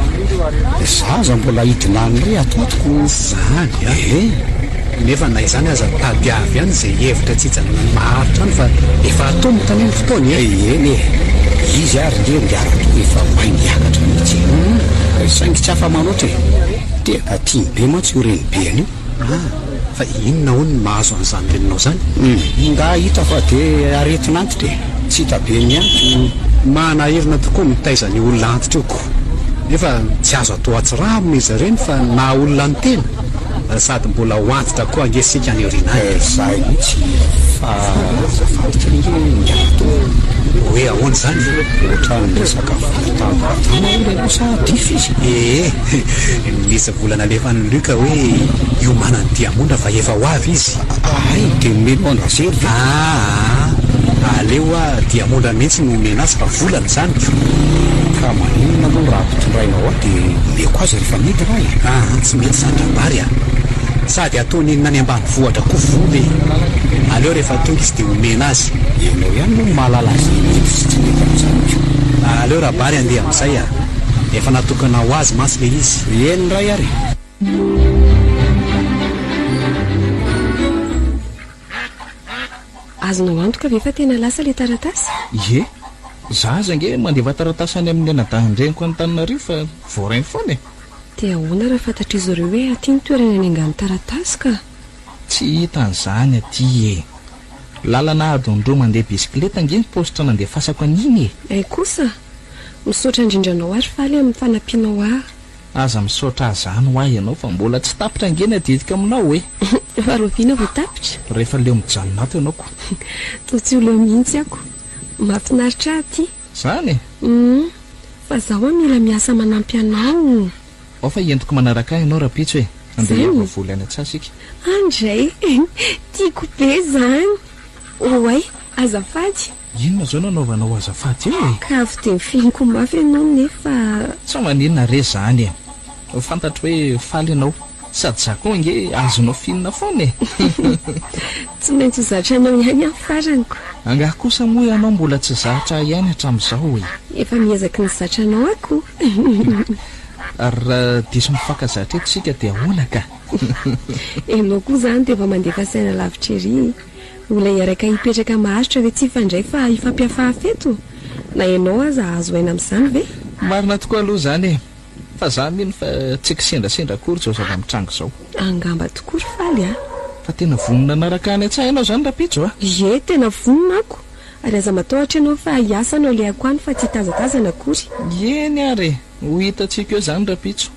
za aza mbola hidina any indray ato ato ko.
Zany an!
Ee.
Nefa na izany aza tadiavo ihany izay hevitra tsy hijanonany maharitra any fa efa atomotra anie ny fotoana e!
Eny e! Izy ary nge ry efa mahay miakatra mihitsy e! Saingy tsy afa-manoatra e! Tena tiany be mantsy io renibeany io.
Ah, fa inona hono ny mahazo an'izany reninao izany?
Hum, nga hita fa dia aretin'antitra e! Tsy hita be ny antony.
Manahirana tokoa mitaiza an'io olona antitra io ko! Nefa tsy azo atao atsirambina izy ireny fa ny maha olona ny tena, sady mbola ho antitra koa ange isika any aoriana any e!
Zay mihitsy fa azafady kely ange ingahy to e!
Hoe ahoana izany?
Ohatran'ny resaka vola tamin'i Madama hono ianao sa diso izy?
Ee, nisy vola nalefan'i Luc hoe hiomanan'i Diamondra fa efa ho avy izy.
Hay, dia nomenao an-dRazery ve?
Aa, aleo hoa Diamondra mihitsy no omena azy fa volany izany ko.
Ka maninona moa raha ampitondrainao ahy dia omeko azy rehefa midina aho e?
Aa, tsy mety izany Rabary a! Sady ataony inona any ambanivohitra koa vola e! Aleo rehefa tonga izy dia omena azy.
Ianao ihany moa no mahalala izay mety sy tsy mety amin'izany ko.
Aleo Rabary handeha amin'izay a! Efa natokana ho azy mantsy ilay izy.
Eny indray ary e!
Azonao antoka ve fa tena lasa ilay taratasy?
Ie. Za aza ange mandefa taratasy any amin'ny anadahin-dreniko Antananarivo fa voarainy foana e.
Dia ahoana raha fantatr'izy ireo hoe aty ny toerana niaingan'ny taratasy ka?
Tsy hita an'izany aty e. Lalana adiny roa mandeha bisikileta ange ny paositra nandefasako an'iny e.
Hay kosa! Misaotra indrindra anao ary faly amin'ny fanampianao ahy.
Aza misaotra ahy izany hoa ianao fa mbola tsy tapitra ange ny adidiko aminao e.
Fa rahoviana vao tapitra?
Rehefa leo mijanona ato ianao ko.
Toa tsy ho leo mihitsy aho ko. Mahafinaritra ahy aty.
Izany e?
Humm. Fa zaho hoa mila miasa manampy anao.
Ao fa entiko manaraka ahy ianao rahampitso e. Andeha hiava voly any an-tsaha isika.
Andray! Tiako be izany! Oay! Azafady!
Inona izao no anaovanao azafady eo e?
Ka avy dia mifihinko mafy ianao nefa.
Tsy maninona re izany e! Fantatro hoe faly ianao. Sady za koa ange azonao finina foana e!
Tsy maintsy ho zatra anao ihany aho farany ko.
Angaha kosa moa ianao mbola tsy zatra ahy ihany hatramin'izao e?
Efa miezaky ny zatra anao aho ko.
Ary raha diso mifankazatra eto isika dia ahoana ka?
Ianao koa izany dia efa mandefa saina lavitra ery e! Olona hiaraka hipetraka maharitra ve tsy hifandray fa hifampihafahafa eto? Na ianao aza hahazo aina amin'izany ve?
Marina tokoa aloha izany e! Fa za mino fa tsy kisendrasendra akory izao zava-mitranga izao.
Angamba tokoa ry Faly a!
Fa tena vonona hanaraka any an-tsaha ianao izany rahampitso a!
Ie, tena vonona ako! Ary aza matahotra ianao fa hiasa no alehako any fa tsy hitazatazana akory.
Eny ary e! Ho hitantsika eo izany rahampitso.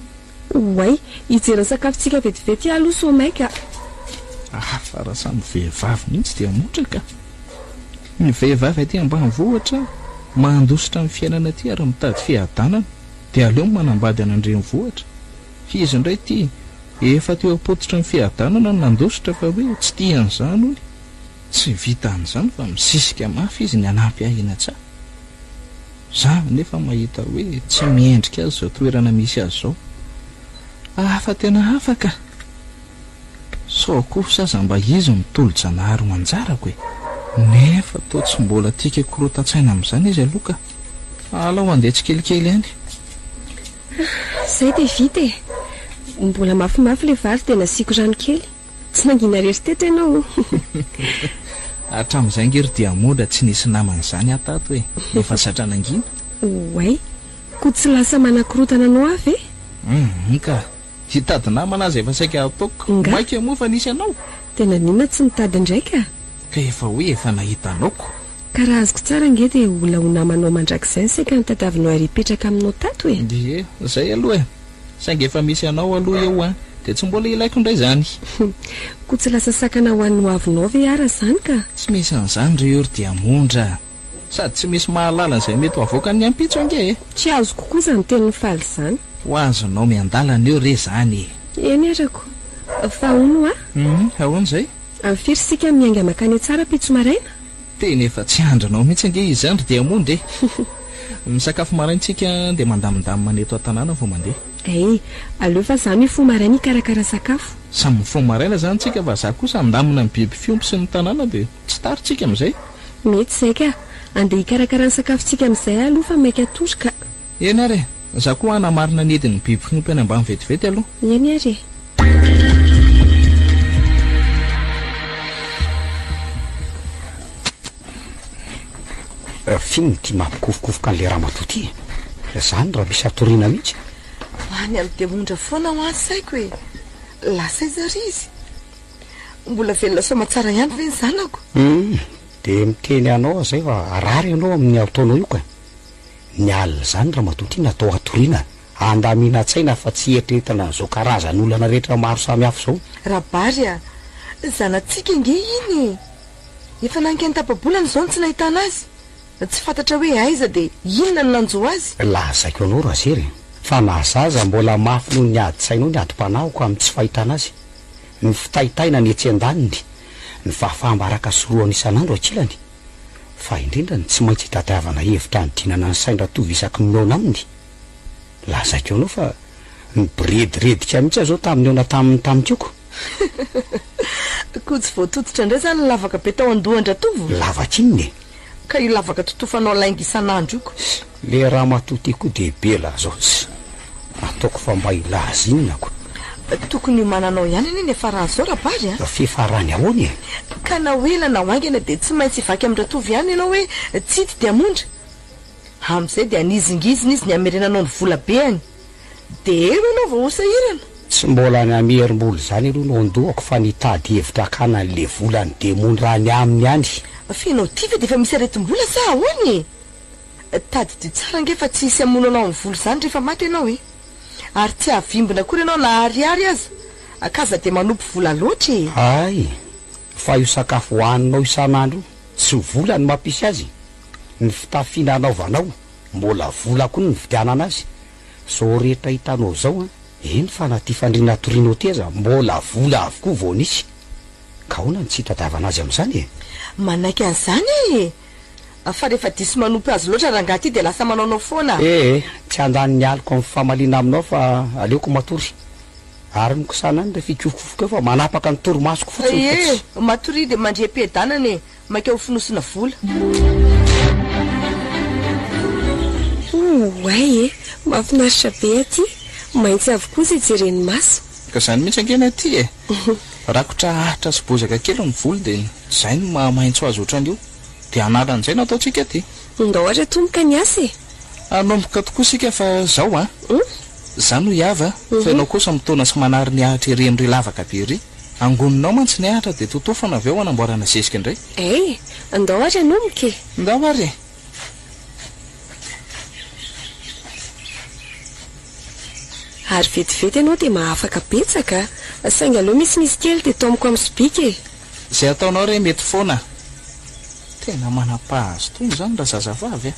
Oay! Hijery ny sakafontsika vetivety aho aloha sao maika.
Hafa raha samy vehivavy mihitsy dia motra ka! Ny vehivavy aty ambanivohitra mandositra ny fiainana aty ary mitady fiadanana. Dia aleo manambady any an-drenivohitra. F'izy indray ity efa teo am-pototry ny fiadanana no nandositra fa hoe tsy tia an'izany hono. Tsy vitan'izany fa misisika mafy izy ny hanampy ahy eny an-tsaha. Za anefa mahita hoe tsy mendrika azy izao toerana misy azy izao. Hafa tena hafa ka! Sao kosa aza mba izy no tolo-janahary ho anjarako e! Nefa toa tsy mbola tiako hikorotan-tsaina amin'izany izy aloha ka! Alao handeha tsikelikely any.
Izay dia vita e! Mbola mafimafy ilay vary dia nasiako rano kely. Tsy nangina irery teto ianao.
Hatramin'izay ange ry Diamondra tsy nisy namana izany aho tato e! Efa zatra nangina.
Oay! Koa tsy lasa manakorontana anao aho ve?
Hum ka! Hitady namana aza efa saika hataoko.
Nga?
Maika moa fa nisy anao?
Dia naninona tsy nitady indray ka?
Ka efa hoe efa nahita anao ko.
Ka raha azoko tsara ange dia olona ho namanao mandrakizay ny saika notadiavinao ary hipetraka aminao tato e!
Ie, izay aloha e! Saingy efa misy anao aloha eo an! Dia tsy mbola ilaiko indray izany.
Koa tsy lasa sakana ho an'ny hoavinao ve ara izany ka?
Tsy misy an'izany ry io ry Diamondra a! Sady tsy misy mahalala an'izay mety ho avoakan'ny ampitso ange e!
Tsy azoko koa izany tenin'i Faly izany.
Ho azonao miandalana eo re izany e!
Eny arako. Fa hono hoa?
Hum, ahoana izay?
Amin'ny firy isika miainga mankany Antsara ampitso maraina?
Tena efa tsy andrinao mihitsy ange izy izany ry Diamondra e! Misakafo maraina isika dia mandamindamina ny eto an-tanàna vao mandeha.
Hay, aleo fa izaho mifoha maraina hikarakara sakafo.
Samy mifoha maraina izany tsika fa izaho kosa handamina ny biby fiompy sy ny tanàna dia tsy tara tsika amin'izay.
Mety izay ka! Andeha hikarakara ny sakafontsika amin'izay aho aloha fa maika hatory ka!
Eny ary e! Izaho koa hanamarina ny hidin'ny biby fiompy any ambany vetivety aloha.
Eny ary e!
F'inona ity mampikofokofoka an'ilay ramatoa ity e? Izany raha misy hatoriana mihitsy.
Any amin'ny diamondra foana hoa ny saiko e! Lasa aiza ary izy? Mbola velona soamatsara ihany ve ny zanako?
Hum, dia miteny anao aho izay fa harary ianao amin'ny ataonao io ka. Ny alina izany ramatoa ity natao hatoriana, handaminan-tsaina fa tsy hieritreretana an'izao karazan'olana rehetra maro samihafa izao.
Rabary a! Zanatsika ange iny e! Efa nankeny tapa-bolana izao no tsy nahitana azy. Tsy fantatra hoe aiza dia inona no nanjo azy.
Lazaiko anao Razery fa na zaza mbola mafy noho ny adi-tsainao ny adim-panahiko amin'ny tsy fahitana azy. Ny fitaitainana etsy andaniny, ny fahafaham-baraka sorohana isan'andro ankilany, fa indrindra ny tsy maintsy itadiavana hevitra hanodinana ny sain-dRatovo isaky ny mihaona aminy. Lazaiko anao fa niborediredika mihitsy aho izao tamin'ny nihaona taminy tamin-kioko.
Koa tsy voatototra indray izany ny lavaka be tao an-dohan-dRatovo?
Lavaka inona e?
Ka io lavaka totofanao lainga isan'andro io ko.
Le ramatoa ty koa dia be lazao tsy ataoko fa mba hilaza inona ko.
Tokony hiomananao ihany anie ny hiafaran'izao Rabary a!
Fiafarany ahoana e?
Ka na ho ela na ho haingana dia tsy maintsy hivaky amin-dRatovo ihany ianao hoe tsy ity diamondra. Amin'izay dia hanizingizina izy ny hamerenanao ny vola beany. Dia eo ianao vao ho sahirana.
Tsy mbola ny hamerim-bola izany aloha no andohako fa ny hitady hevitra hakana an'ilay volan'ny demondra any aminy any.
Fa ianao ity ve dia efa misy aretim-bola sa ahoana e? Tadidio tsara ange fa tsy hisy hamono anao amin'ny vola izany rehefa maty ianao e! Ary tsy hahavimbina akory ianao na ariary aza, ka aza dia manopy vola loatra e!
Hay! Fa io sakafo hohaninao isan'andro io, tsy vola no mampisy azy e! Ny fitafiana anaovanao, mbola vola koa no nividianana azy. Zao rehetra hitanao zao an, eny fa na ty fandriana atorianao ty aza mbola vola avokoa vao nisy. Ka ahoana no tsy hitadiavana azy amin'izany e?
Manaiky an'izany aho e! Fa rehefa diso manopy azy loatra rangahy ity dia lasa manaonao foana.
Ee, tsy handany ny aliko amin'ny famaliana aminao fa aleoko matory. Ary mikosana any rehefa hikofokofoka eo fa manapaka ny torimasoko fotsiny fa
Ee,
tsy.
matoria dia mandriam-piadanana e! Maika ho fonosina vola.
Oay e! Mahafinaritra be aty! Maintso avokoa izay jeren'ny maso.
Ka izany mihitsy ange ny aty e! Rakotra ahitra sy bozaka kely ny voly dia izay no maha maintso azy ohatran'io. Dia hanala an'izay no ataontsika aty.
Ndao ary atomboka ny asa e!
Hanomboka tokoa isika fa izao an! Za no hiava fa ianao kosa mitaona sy manary ny ahitra ery amin'ry lavaka be ery. Angoninao mantsy ny ahitra dia totofana avy eo hanamboarana zezika indray.
Hay! Ndao ary hanomboka e!
Ndao ary e!
Ary vetivety ianao dia mahafaka betsaka a! Saingy aleo misimisy kely dia taomiko amin'ny sobika e!
Izay ataonao re mety foana. Tena manam-pahazotoana izany razazavavy a!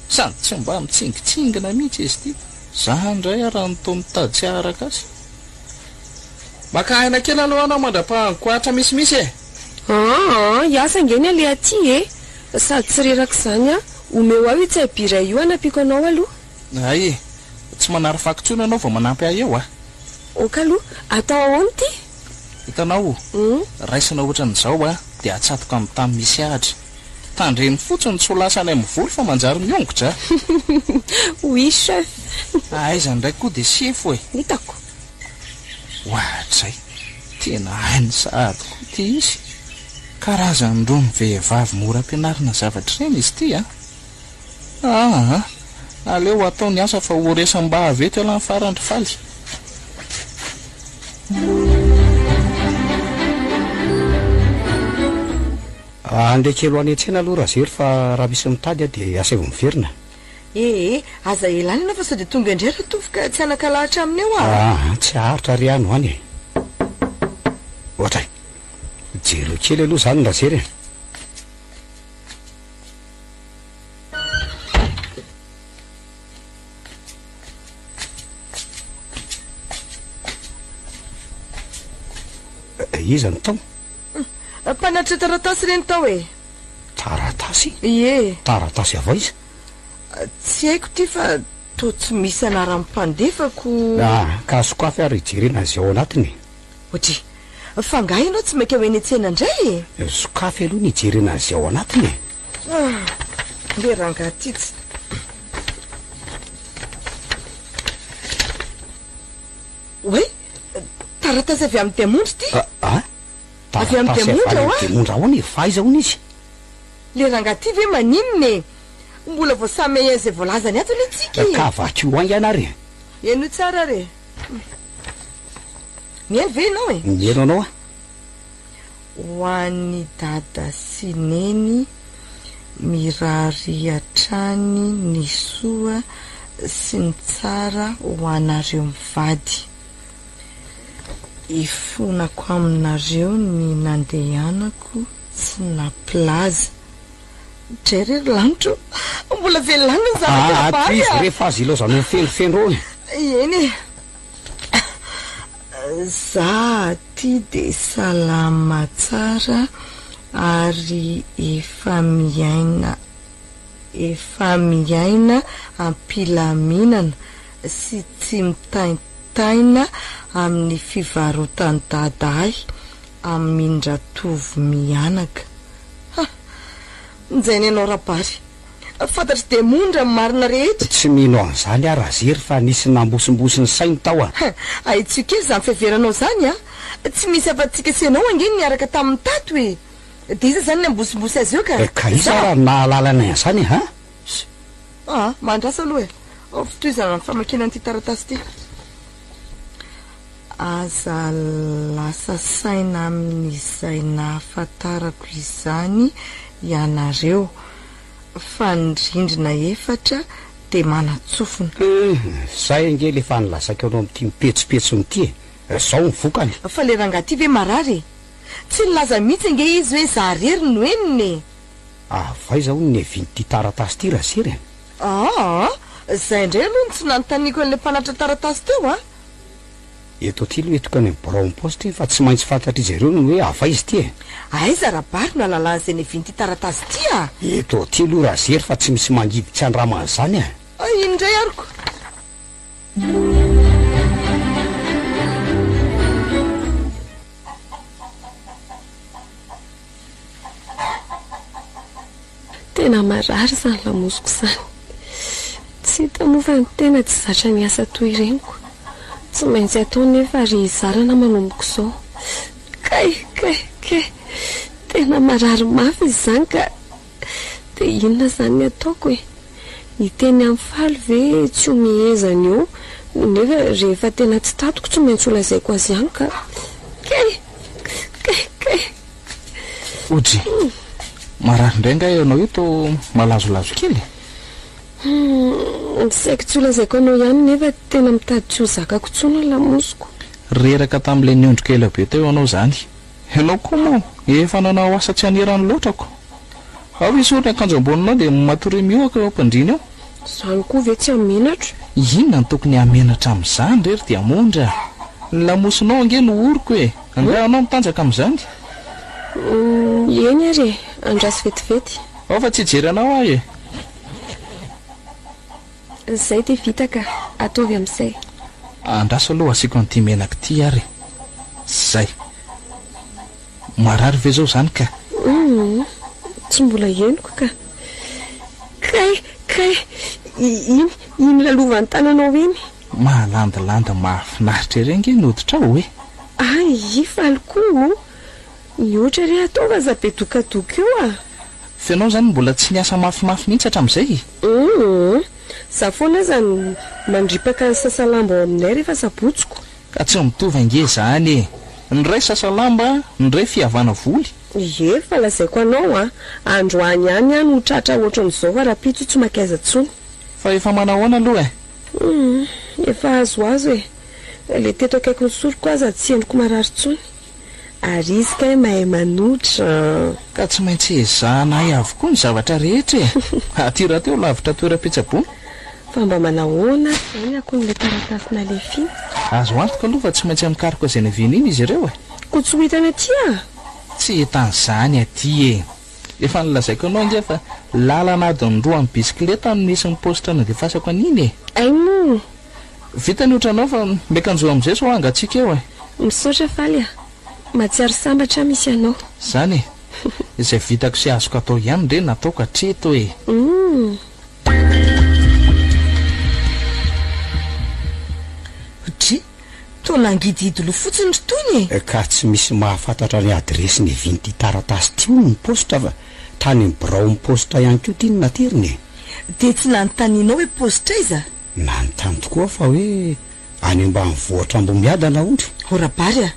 Sady tsy mba mitsingitsingina mihitsy izy ity. Za indray ary no toa mitady tsy haharaka azy. Maka aina kely aloha anao mandra-pahangokoahatra misimisy e!
Aa, hiasa ange ny aleha aty e! Sady tsy reraka izany aho. Omeo ahy io tsaiby iray io hanampiako anao aloha.
Hay e! Tsy manary fako intsony ianao vao manampy ahy eo a!
Ok aloha, atao ahoana ity?
Hitanao, raisina ohatran'izao a, dia atsatoka amin'ny tany misy ahitra. Tandremo fotsiny tsy ho lasa any amin'ny voly fa manjary miongotra a!
Oui chef!
Aiza indray koa dia sefo e!
Hitako.
Oadray! Tena hainy sahady koa ity izy. Karazan'irony vehivavy mora ampianarina zavatra ireny izy ity a! Aa! Aleo atao ny asa fa ho resam-bavy eto ialahy ny farany ry Faly.
Andeha kely ho any an-tsena aloha Razery fa raha misy mitady aho dia asaivo miverina.
Ee, aza ela any ianao fa sao dia tonga indray Ratovo ka tsy hanan-kalahatra aminy eo aho.
Aa, tsy haharitra re any ho any e. Ohatray. Jereo kely aloha izany Razery e. Iza no tao?
Mpanatitra taratasy ireny tao e.
Taratasy?
Ie.
Taratasy avy aiza?
Tsy haiko ity fa toa tsy misy anaran'ny mpandefa ko.
Ah, ka sokafy ary jerena izay ao anatiny e.
Ohatry, fa angaha ianao tsy maika ho eny an-tsena indray
e? Sokafy aloha ny hijerena an'izay ao anatiny e.
Ah, ndeha rangahy ty tsy. Oay, taratasy avy amin'i Diamondra ity.
Ah, ah,
Avy amin'i
taratasy avy
Diamondra
any
hoa.
amin'i Diamondra ahoana e? Fa aiza hono izy?
Le rangahy ty ve maninona e? Mbola vao samy hahay an'izay voalazany ato anie tsika e.
Ka vakio haingana ary e.
Henoy tsara ary e. Mihaino ve ianao e?
Mihaino anao aho.
Ho an'i Dada sy Neny, mirary hatrany ny soa sy ny tsara ho anareo mivady. Ifonako aminareo ny nandehanako tsy nampilaza. Dray re ry lanitra ô! Mbola velona ny zanaka
Aa,
vavy
tohizo
a!
re fa aza ilaozanao fendrofendro eo e!
Eny e! Za aty de salama tsara ary efa miaina efa miaina am-pilaminana sy tsy mitaintaina amin'ny fivarotan'i dada ahy amin-dRatovo mianaka. Ha! Mijaina ianao Rabary. Fantatr'i Demondra ny marina rehetra.
Tsy mino an'izany aho Razery fa nisy nambosimbosy ny sainy tao a!
Ahitsio kely izany fiheveranao izany a! Tsy misy afa-tsika sy ianao ange ny niaraka taminy tato e! Dia iza izany nambosimbosy azy eo ka?
Ka iza
Za?
ary no nahalala anay an'izany e? Ha?
Sh! Aa, mahandrasa aloha e! Ao fitohizana ny famakiana an'ity taratasy ity. Aza lasa saina amin'izay nahafantarako izany ianareo fa ny rindrina efatra dia manan-tsofina.
Hum, zay ange le efa nilazaiko anao amin'ity mipetsopetsony ity e! Zao ny vokany.
Fa le rangahy ty ve marary e? Tsy nilaza mihitsy ange izy hoe za rery no henony e!
Avy aiza hono niavian'ity taratasy ity Razery a?
Aa, zay indray aloha no tsy nanontaniako an'ilay mpanatitra taratasy teo a!
Eto aty aloha entiko any amin'ny biraon'ny paositra iny fa tsy maintsy fantatr'izy ireo ny hoe avy aiza ity e!
Aiza Rabary no ahalalan'i Zenevine ity taratasy ity a!
Eto aty aloha Razery fa tsy misy mangidy tsy andramana izany e!
Iny indray aroko!
Tena marary izany lamosiko izany. Tsy hita moa fa ny tena tsy zatra miasa toy ireny ko. Tsy maintsy atao nefa ry zarana manomboka izao. Kay! Kay! Kay! Tena marary mafy izy izany ka. Dia inona izany ny ataoko e? Hiteny amin'i Faly ve tsy ho mihezany eo nefa rehefa tena tsy tatiko tsy maintsy ho lazaiko azy ihany ka. Kay! Kay! Kay!
Ojy, marary indray angaha ianao io toa malazolazo kely e?
Humm, saiko tsy ho lazaiko anao ihany nefa tena mitady tsy ho zakako intsony ny lamosiko.
Reraka tamin'ilay niondrika ela be teo ianao izany. Ianao koa moa efa nanao asa tsy hanerany loatra ko. Ao esory ny akanjo amboninao dia matoria mihohaka eo am-pandriana eo.
Izany koa ve tsy hamenatra?
Inona no tokony hamenatra amin'izany re ry Diamondra a! Ny lamosinao ange no oroko e! Angaha ianao mitanjaka amin'izany?
Eny ary e! Andraso vetivety.
Ao fa tsy hijery anao aho e!
Izay dia vita ka! Ataovy amin'izay.
Andraso aloha asiako an'ity menaka ity ary e! Zay! Marary ve izao izany ka?
Humm, tsy mbola henoko ka. Kay! Kay! Iny, iny lalovan'ny tananao iny.
Mahalandilandy mahafinaritra ery ange ny hoditrao e!
Hay, faly koa o! Mihoatra re ataovy aza be dokadoka eo a!
F'ianao izany mbola tsy niasa mafimafy mihitsy hatramin'izay e?
Humm, za foana aza no mandripaka ny sasalamba ao aminay rehefa sabotsy ko.
Ka tsy mitovy ange izany e! Ny iray sasa lamba, ny iray fihavana voly.
Ie, fa lazaiko anao an, androany ihany aho no tratra ohatran'izao fa rahampitso tsy makaiza intsony.
Fa efa manahoana aloha e?
Humm, efa azoazo e! Le teto akaikin'ny soroko aza tsy henoko marary intsony. Ary izy kay mahay manotra an!
Ka tsy maintsy ezahana hay avokoa ny zavatra rehetra e! Aty rahateo lavitra toeram-pitsaboana.
Fa mba manahoana ary izany akon'ilay taratasy nalefa iny?
Azo antoka aloha fa tsy maintsy mikaroka izay naviany iny izy ireo e!
Koa tsy ho hitany aty ah!
Tsy hitan'izany aty e! Efa nolazaiko anao ange fa lalana adiny roa amin'ny bisikileta no nisy ny paositra nandefasako an'iny e!
Hay moa!
Vita ny otranao fa miakanjoa amin'izay sao hangatsiaka eo e!
Misaotra Faly a! Mahatsiaro sambatra aho misy anao.
Zany e! Izay vitako sy azoko atao ihany re nataoko hatreto e!
Humm!
Dry! Toa nangidihidy loha fotsiny ry Tony
e! Ka tsy misy mahafantatra ny adiresy niavian'ity taratasy ity hono ny paositra fa tany amin'ny biraon'ny paositra ihany koa ity no naterina e!
Dia tsy nanontanianao hoe paositra aiza?
Nanontany tokoa aho fa hoe any ambanivohitra Ambohimiadana hono.
O Rabary a!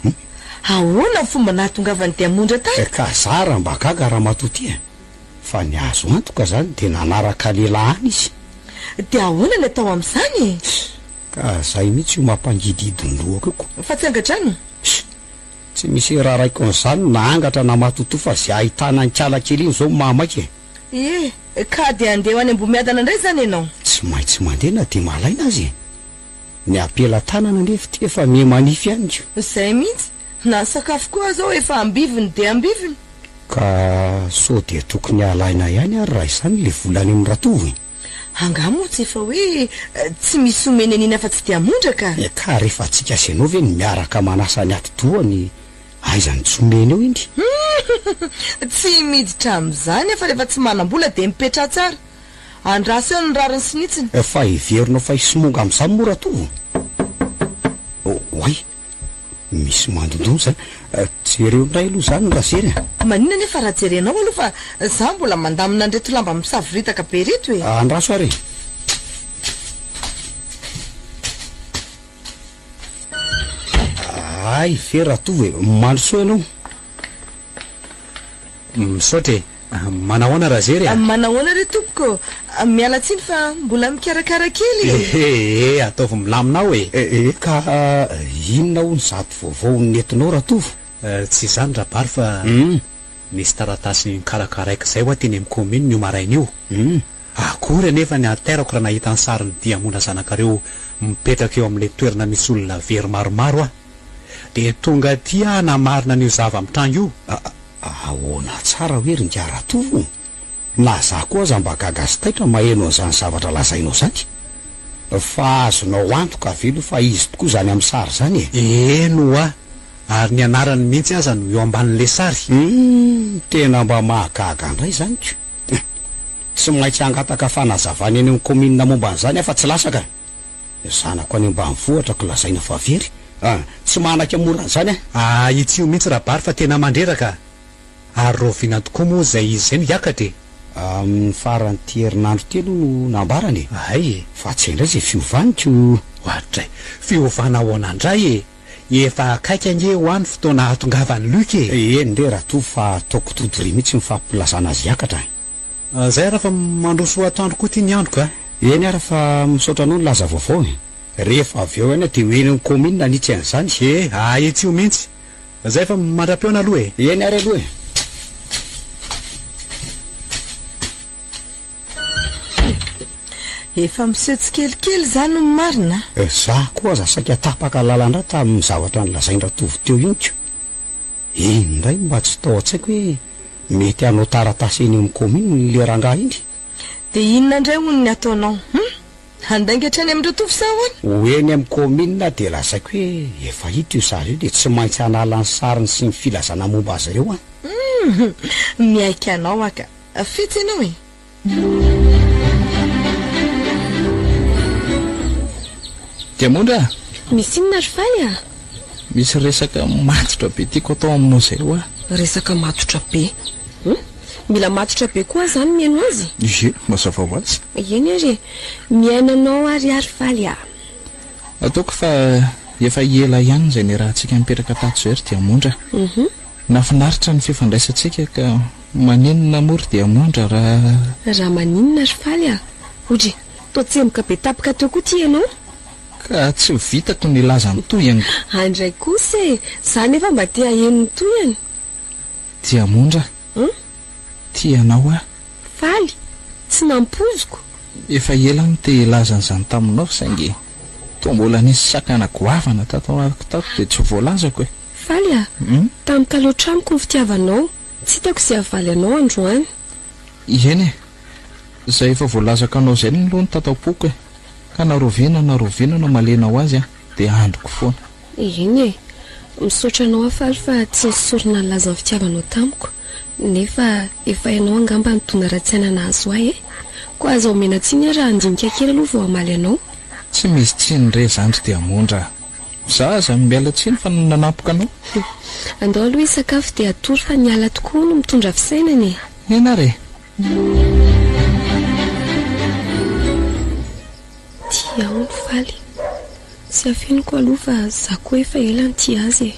Ahoana ny fomba nahatongavan'i Diamondra tany?
Ka zara mba gaga ramatoa ty e! Fa ny azo antoka zany dia nanaraka lehilahy any izy.
Dia ahoana ny atao amin'izany e?
Ka zay mihitsy io mampangidihidy ny lohako io ko.
Fa tsy angadrano?
Tsy misy raraiko an'izany na angatra na matotoa fa ze ahitana an'ikala kely iny zao no mahamaika e!
Ie, ka dia handeha ho any Ambohimiadana indray izany ianao?
Tsy maintsy mandeha na dia malaina aza e! Ny am-pelatanana anefa ity efa miha manify ihany ko.
Izay mihitsy, na ny sakafo koa aza ao efa ambiviny dia ambiviny.
Ka sao dia tokony halaina ihany ary raha izany ilay vola any amin'i Ratovo e?
Angaha moa tsy efa hoe tsy misy omeny an'iny afa-tsy diamondra ka?
Ka rehefa tsika sy ianao ve no miaraka manasa ny atidohany aiza no tsy omeny eo indry?
Humm! Tsy miditra amin'izany aho fa rehefa tsy manam-bola dia mipetraha tsara. Andraso eo ny rariny sy ny hitsiny.
Fa heverinao fa hisomonga amin'izany moa Ratovo? Oay! Misy mandondona izany. Jereo indray aloha izany Razery a!
Maninona anefa raha jerenao aloha fa za mbola mandamina an'ireto lamba misavoritaka be ireto e!
Andraso ary e! Hay ve Ratovo e! Mandrosoa ianao.
Misaotra e! Manahoana Razery a!
Manahoana re tompoko! Miala tsiny fa mbola mikarakara kely e!
Ehe, ataovy milamina ao e!
Ehe ka inona hono izato vaovao nentinao Ratovo?
Tsy izany Rabary fa nisy taratasy nokarakaraiko izay hoa teny amin'ny commune io maraina io. Akory anefa ny hatairako raha nahita ny sarin'i Diamondra zanakareo mipetraka eo amin'ilay toerana misy olona very maromaro aho. Dia tonga aty aho hanamarina an'io zava-mitranga io.
Ahoana tsara hoe ry ingahy Ratovo? Na za koa aza mba gaga sy taitra maheno an'izany zavatra lazainao izany. Fa azonao antoka ve aloha fa izy tokoa izany amin'ny sary izany e?
Eny ho'a, ary ny anarany mihitsy aza no eo ambanin'ilay sary.
Humm, tena mba mahagaga indray izany ko. Tsy maintsy hangataka fanazavana eny amin'ny kaominina momba an'izany aho fa tsy lasa ka. Zanako any ambanivohitra ko lazaina fa very a! Tsy manaky mora an'izany aho.
Ahitsio mihitsy Rabary fa tena mandreraka a! Ary rahoviana tokoa moa izay izy izay no hiakatra e?
Amin'ny faran'ity herinandro ity aloha no nambarany e!
Hay e!
Fa tsy hay indray izay fiovany ko!
Oadray! Fiovana ahoana indray e? Efa akaiky ange hoa ny fotoana hahatongavan'i Luc e!
Eny re Ratovo fa ataoko dodoria mihitsy ny fampilazana azy hiakatra
a! Zay ara fa mandroso ho atoandro koa ty ny andro ka!
Eny ara fa misaotra anao nilaza vaovao e! Rehefa avy eo ihany aho dia ho eny amin'ny kaominina hanitsy an'izany.
E! Ahitsio mihitsy! Zay fa mandra-pihaona aloha e!
Eny ary aloha e!
Efa miseho tsikelikely izany ny marina
a! Za koa aza saika tapaka lalan-dra tamin'ny zavatra nolazain-dRatovo teo iny ko! Iny indray no mba tsy tao an-tsaiko hoe mety hanao taratasy eny amin'ny kaominina ilay rangahy iny.
Dia inona indray hono ny ataonao? Hum! Handainga hatrany amin-dRatovo sa ahoana?
Ho eny amin'ny kaominina dia lazaiko hoe efa hita io sary io dia tsy maintsy hanala ny sariny sy ny filazana momba azy ireo an!
Hum! Miaiky anao aho ka! Fetsy ianao e!
Diamondra a!
Misy inona ry Faly a?
Misy resaka matotra be tiako atao aminao izay hoa.
Resaka matotra be? Hum? Mila matotra be koa aho izany mihaino azy?
Ie, mazava ho azy.
Eny ary e! Mihaino anao ary aho ry Faly a!
Ataoko fa efa ela ihany izay niarahantsika nipetraka tato izay ry Diamondra. Nahafinaritra ny fifandraisantsika ka maninona moa ry Diamondra raha.
Raha maninona ry Faly a! Odry, toa tsemboka be tapaka teo koa ity ianao.
Ka tsy vitako ny hilaza ny tohiny ko.
Andray kosa e! Za nefa mba te haheno ny tohiny.
Diamondra,
Hum?
tia anao aho.
Faly, tsy nampoiziko.
Efa ela aho no te hilaza an'izany taminao saingy toa mbola nisy sakana goavana tato anatiko tato dia tsy voalazako e.
Faly a!
Hum?
Tampoka loatra amiko ny fitiavanao, tsy hitako izay havaly anao androany.
Eny e! Izay efa voalazako anao izay aloha no tato am-poko e! Ka na rahoviana na rahoviana no hamalenao azy an, dia andriko foana.
Eny e! Misaotra anao aho Faly fa tsy nisorona nilaza ny fitiavanao tamiko. Nefa efa hainao angamba ny dona ara-tsaina nahazo ahy e! Koa aza omena tsiny aho raha handinika kely aloha vao hamaly anao.
Tsy misy tsiny re zandry Diamondra a! Za aza miala tsiny fa nanampoka anao.
Andao aloha hisakafo dia hatory fa ny ala tokoa no mitondra fisainana e!
Eny ary e!
Tia aho ny Faly. Tsy afeniko aloha fa za koa efa ela nitia azy e.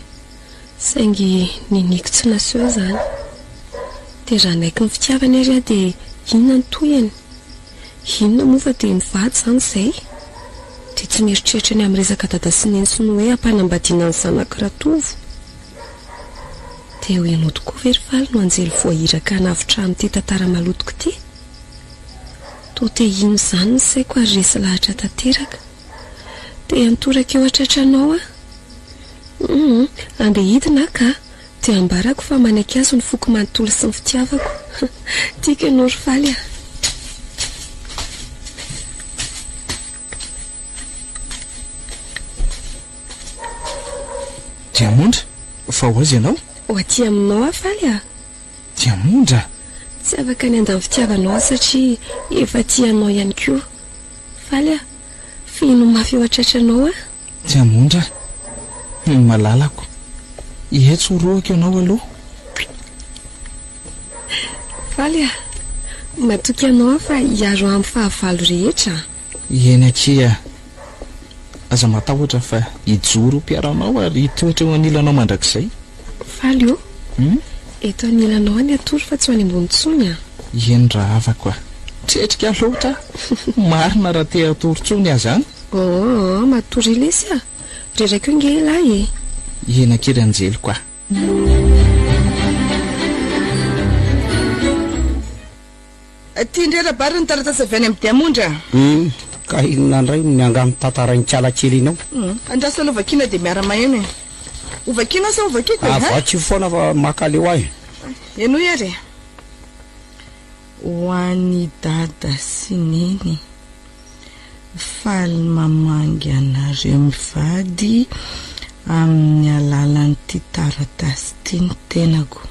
Saingy niniako tsy naseho izany. Dia raha hanaiky ny fitiavany ary aho dia inona ny tohiny? Inona moa fa dia mivady izany izay? Dia tsy mieritreritra ny amin'ny resaka dada sy neny sy ny hoe hampanambadiana ny zanako Ratovo. Dia ho ianao tokoa ve ry Faly no anjely voahiraka hanavotra ahy amin'ity tantara malotoko ity? Toa te hino izany ny saiko ary resy lahatra tanteraka. Te hantoraka eo an-tratranao aho. Humm, andeha hidina aho ka. Dia ambarako fa manaiky azy ny foko manontolo sy ny fitiavako. Tiako ianao ry Faly a!
Diamondra, fa ho aiza ianao?
Ho aty aminao aho Faly a!
Diamondra!
Tsy afaka ny handà ny fitiavanao aho satria efa tia anao ihany koa. Faly aho. Fihino mafy eo an-tratranao aho.
Diamondra, ny malalako. Ietsy horohako ianao aloha.
Faly aho. Matoky anao aho fa hiaro ahy amin'ny fahavalo rehetra.
Eny akia. Aza matahotra fa hijoro ho mpiaro anao ary hitoetra eo anilanao mandrakizay.
Faly ô! Eto anilanao aho ny hatory fa tsy ho any ambony intsony an!
Eny rahavako a! Tretrika loatra aho! Marina raha te hatory intsony aza an!
Aa, matoria lesy a! Reraka eo nge elah e!
Eny akia ry anjeliko a!
Ity indray Rabary ny taratasy avy any amin'i Diamondra.
Hum, ka inona indray no niangano tantarain'i Kala kely iny ao?
Hum, andraso aloha vakiana dia miara-maheno e. Ho vakianao sa ho vakiako e?
Ah, vakio foana fa mankaleo ahy.
Henoy ary e. Ho an'i Dada sy Neny, faly mamangy anareo mivady amin'ny alalan'ity taratasy ity ny tenako.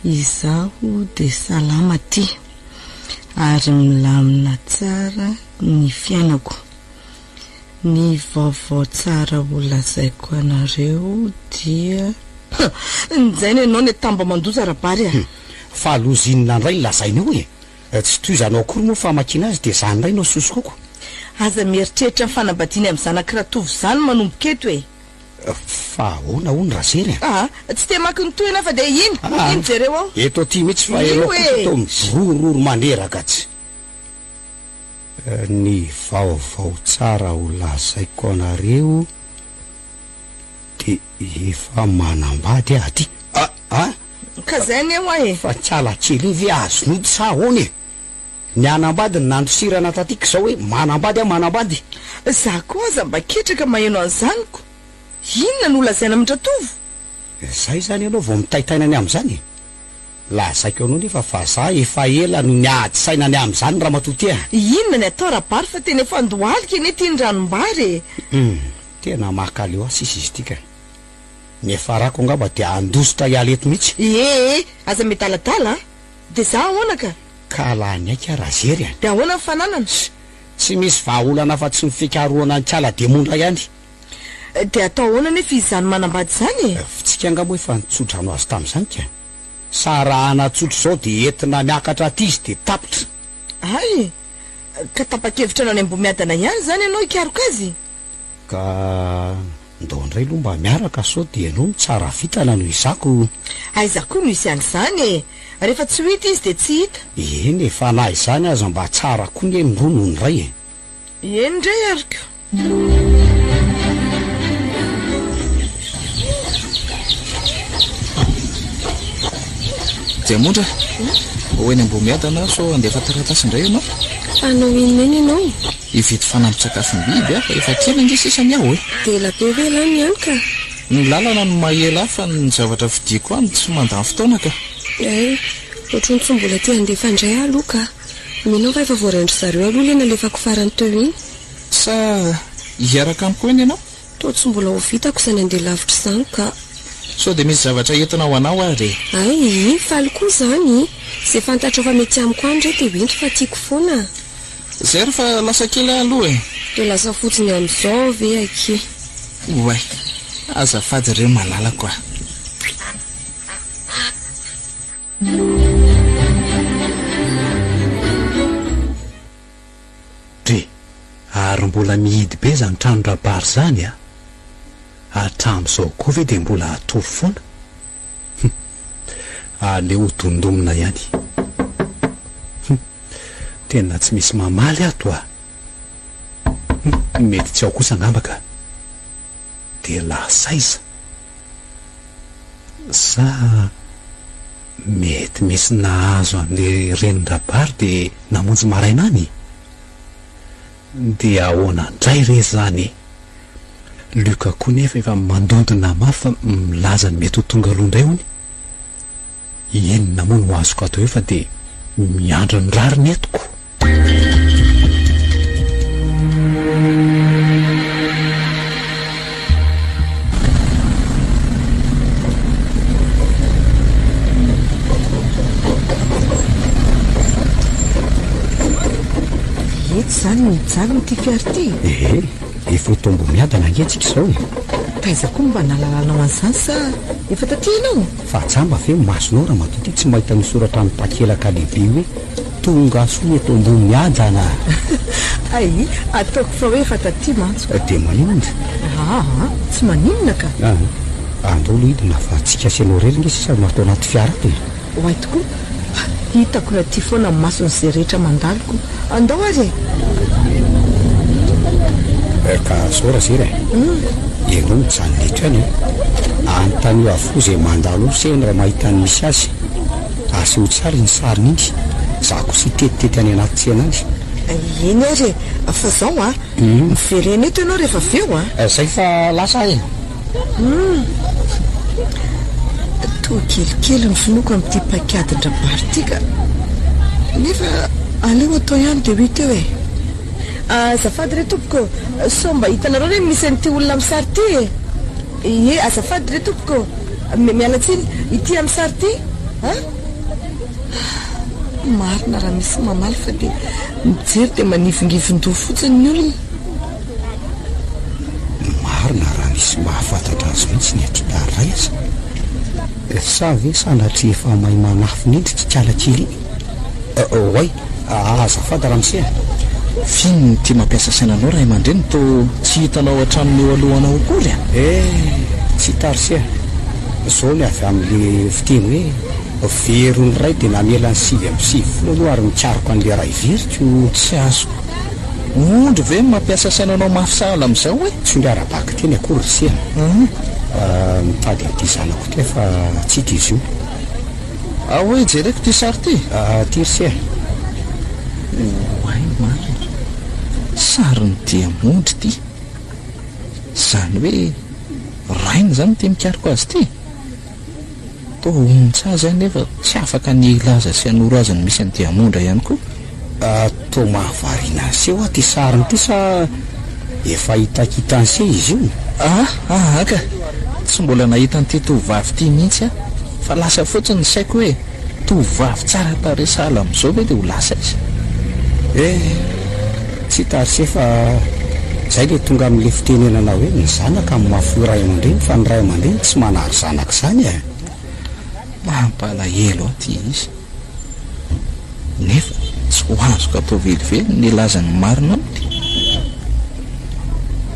Izaho dia salama aty ary milamina tsara ny fiainako. Ny vaovao tsara ho lazaiko anareo dia. Njaina ianao ny tamba mandoza Rabary a!
Fa loza inona indray no lazaina eo e? Tsy tohizanao akory moa famakiana azy dia izany indray no sosokoko.
Aza mieritreritra ny fanambadiany amin'ny zanak'i Ratovo izany manomboka eto e!
Fa ahoana hono Razery a?
Aa, tsy te hamaky ny tohiny aho fa dia iny, iny jereo ao.
Eto aty mihitsy fa ianao kosa toa mirorororo maneraka tsy. Ny vaovao tsara ho lazaiko anareo dia efa manambady aho aty. A! A!
Ka zay anie hoa e!
Fa tsy ala kely iny ve azon'ody sa ahoana e? Ny hanambady no nandosirana taty ka izao hoe manambady aho manambady.
Za koa aza mba ketraka maheno an'izany ko! Inona no lazaina amin-dRatovo?
Zay izany ianao vao mitaintaina ny amin'izany e! Lazaiko anao nefa fa za efa ela no niady saina ny amin'izany ramatoa ty a!
Inona ny atao Rabary fa tena efa andohalika anie ity ny ranombary e!
Hum, tena makaleo ahy sisa izy ity ka! Ny hiafarako angamba dia handositra hiala eto mihitsy.
Ee, aza miadaladala a! Dia za ahoana ka?
Ka lany aika Razery a!
Dia ahoana ny fananana?
Tsy misy vahaolana afa-tsy ny fikarohana an'i Kala Demondra ihany.
Dia atao ahoana anefa izy izany manambady izany e?
Fitsika angaha moa efa nitso-drano azy tamin'izany ka? Sa raha hanatsotra izao dia entina miakatra aty izy dia tapitra?
Hay! Ka tapa-kevitra hanao any Ambohimiadana ihany izany ianao hikaroka azy?
Ka ndao indray aloha mba miaraka sao dia ianao no tsara vintana no izako.
Aiza koa no hisy an'izany e! Rehefa tsy ho hita izy dia tsy hita.
Eny e, fa na izany aza mba tsara koa nge ny roa noho ny iray e!
Eny indray ary ko!
Diamondra, ho eny Ambohimiadana aho sao handefa taratasy indray ianao?
Fa hanao inona eny ianao?
Hividy fanampin-tsakafom-biby aho fa efa kely ange sisa ny ao e!
Dia ela be ve elah ny any ka?
Ny lalana no maha-ela ahy fa ny zavatra vidiako any tsy mandany fotoana ka!
Hay, ohatran'ny tsy mbola te handefa indray aho aloha ka! Mino aho fa efa voarain-dry zareo aloha ilay nalefako farany teo iny.
Sa hiaraka amiko eny ianao?
Toa tsy mbola ho vitako izany handeha lavitra izany ka.
Sao dia misy zavatra entina ho anao ary e?
Hay, faly koa izany. Izay fantatrao fa mety amiko any re dia ho ento fa tiako foana.
Izay ary fa lasa kely aho aloha e.
Dia lasa fotsiny amin'izao ve akia?
Oay, azafady re malalako a.
Dre, ary mbola mihidy be zany tranon-dRabary zany a! Hatramin'izao koa ve dia mbola hatory foana? Hum! Aleo ho dondomina ihany. Hum! Tena tsy misy mamaly ato a! Hum! Mety tsy ao kosa angamba ka! Dia lasa aiza? Sa mety misy nahazo an'le renin-dRabary dia namonjy maraina any? Dia ahoana indray re izany e? Luc koa nefa efa mandondona mafy fa milaza ny mety ho tonga aloha indray hono. Inona moa no azoko atao eo fa dia miandry ny rariny eto ko.
Eto izany no hijanona ity fiara ity e?
Ehe, efa ho tombo miadana ange tsika izao e.
Taiza koa no mba nahalalanao an'izany sa efa taty ianao?
Fa jamba ve ny masonao ramatoa ty tsy mahita ny soratra amin'ny takelaka lehibe hoe Tonga soa eto Ambohimiadana?
Hay, ataoko fa hoe efa taty mantsy ko.
Dia maninona?
Aa, tsy maninona ka.
Aa, andao aloha hidina fa tsika sy ianao irery nge sisa no ato anaty fiara ato e.
Oay tokoa, hitako ny aty foana ny mason'izay rehetra mandalo ko. Andao ary e!
Ka zao Razery a! Ianao mijanona eto ihany an! Anontanio avokoa izay mandalo eo sendra mahita ny misy azy. Asehoy tsara iny sariny iny. Za kosa hitetitety any anaty tsena any.
Eny ary e, fa zao a, miverena eto ianao rehefa avy eo a.
Zay fa lasa aho e.
Hum. Toa kelikely ny finoako amin'ity paikadin-dRabary ity ka. Nefa aleo atao ihany dia ho hita eo e. Azafady re tompoko, sao mba hitanareo ve ny misy an'ity olona amin'ny sary ity e? Ie, azafady re tompoko, miala tsiny, ity amin'ny sary ity an? Marina raha misy mamaly fa dia mijery dia manivingivin-doha fotsiny ny olona.
Marina raha misy mahafantatra azy mihitsy ny aty Paris aza. Sa ve sanatria efa mahay manafina indry ity kala kely iny? Oay, azafady ramose a!
F'inona ity mampiasa saina anao ray aman-dreny toa tsy hitanao hatramin'ny eo alohanao akory a?
Eh, tsy hita ry se a! Zao ny avy amin'le fiteny hoe very ny iray dia namela ny 99 aloha ary mikaroka an'le iray very ko.
Tsy azoko. Ondry ve no mampiasa saina anao mafy sahala amin'izao e?
Tsy ny ara-bakiteny akory ry se a! Mitady an'ity zanako ity aho fa tsy hita izy io.
Ao hoe jereko ity sary ity.
Ity ry se a!
Oay marina! Sarin'ny diamondra ity. Izany hoe rainy izany ity mikaroka azy ity? Toa hontsa azy aho nefa tsy afaka ny hilaza sy hanoro azy ny misy an'i Diamondra ihany koa.
Toa mahavariana an'se hoa ity sariny ity sa efa hitakitan'se izy io?
Ah ah ka! Tsy mbola nahita an'ity tovovavy ity mihitsy aho fa lasa fotsiny ny saiko hoe tovovavy tsara tarehy sahala amin'izao ve dia ho lasa aiza?
Eh! Tsy hita ry se fa zay le tonga amin'le fitenenana hoe ny zanaka no mahafoy ray aman-dreny fa ny ray aman-dreny tsy manary zanaka izany e!
Mampalahelo ahy ity izy. Nefa tsy ho azoko atao velively ny hilaza ny marina aminy.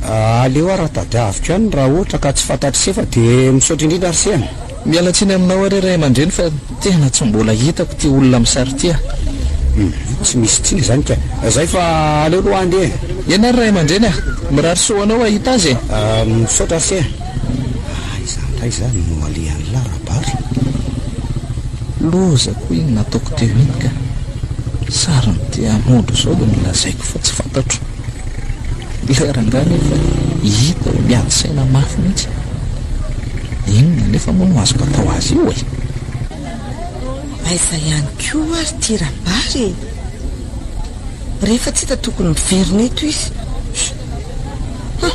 Aleo aho raha tadiaviko ihany raha ohatra ka tsy fantatr'i se fa dia misaotra indrindra ry se a!
Miala tsiny aminao ary ray aman-dreny fa tena tsy mbola hitako ity olona amin'ny sary ity a!
Hum, tsy misy tsiny izany ka. Zay fa aleo aloha handeha e!
Eny ary ray aman-dreny a! Mirary soa ho anao hahita azy e!
Misaotra ry se a! Aiza indray izany no alehan'lah Rabary?
Loza koa iny nataoko teo iny ka! Sarin'ny diamondra izao dia nolazaiko fa tsy fantatro. Ilay rangahy nefa hita ho miady saina mafy mihitsy. Inona nefa moa no azoko atao azy io e?
Aiza ihany koa ary ity Rabary e? Rehefa tsy hita tokony miverina eto izy. Ha!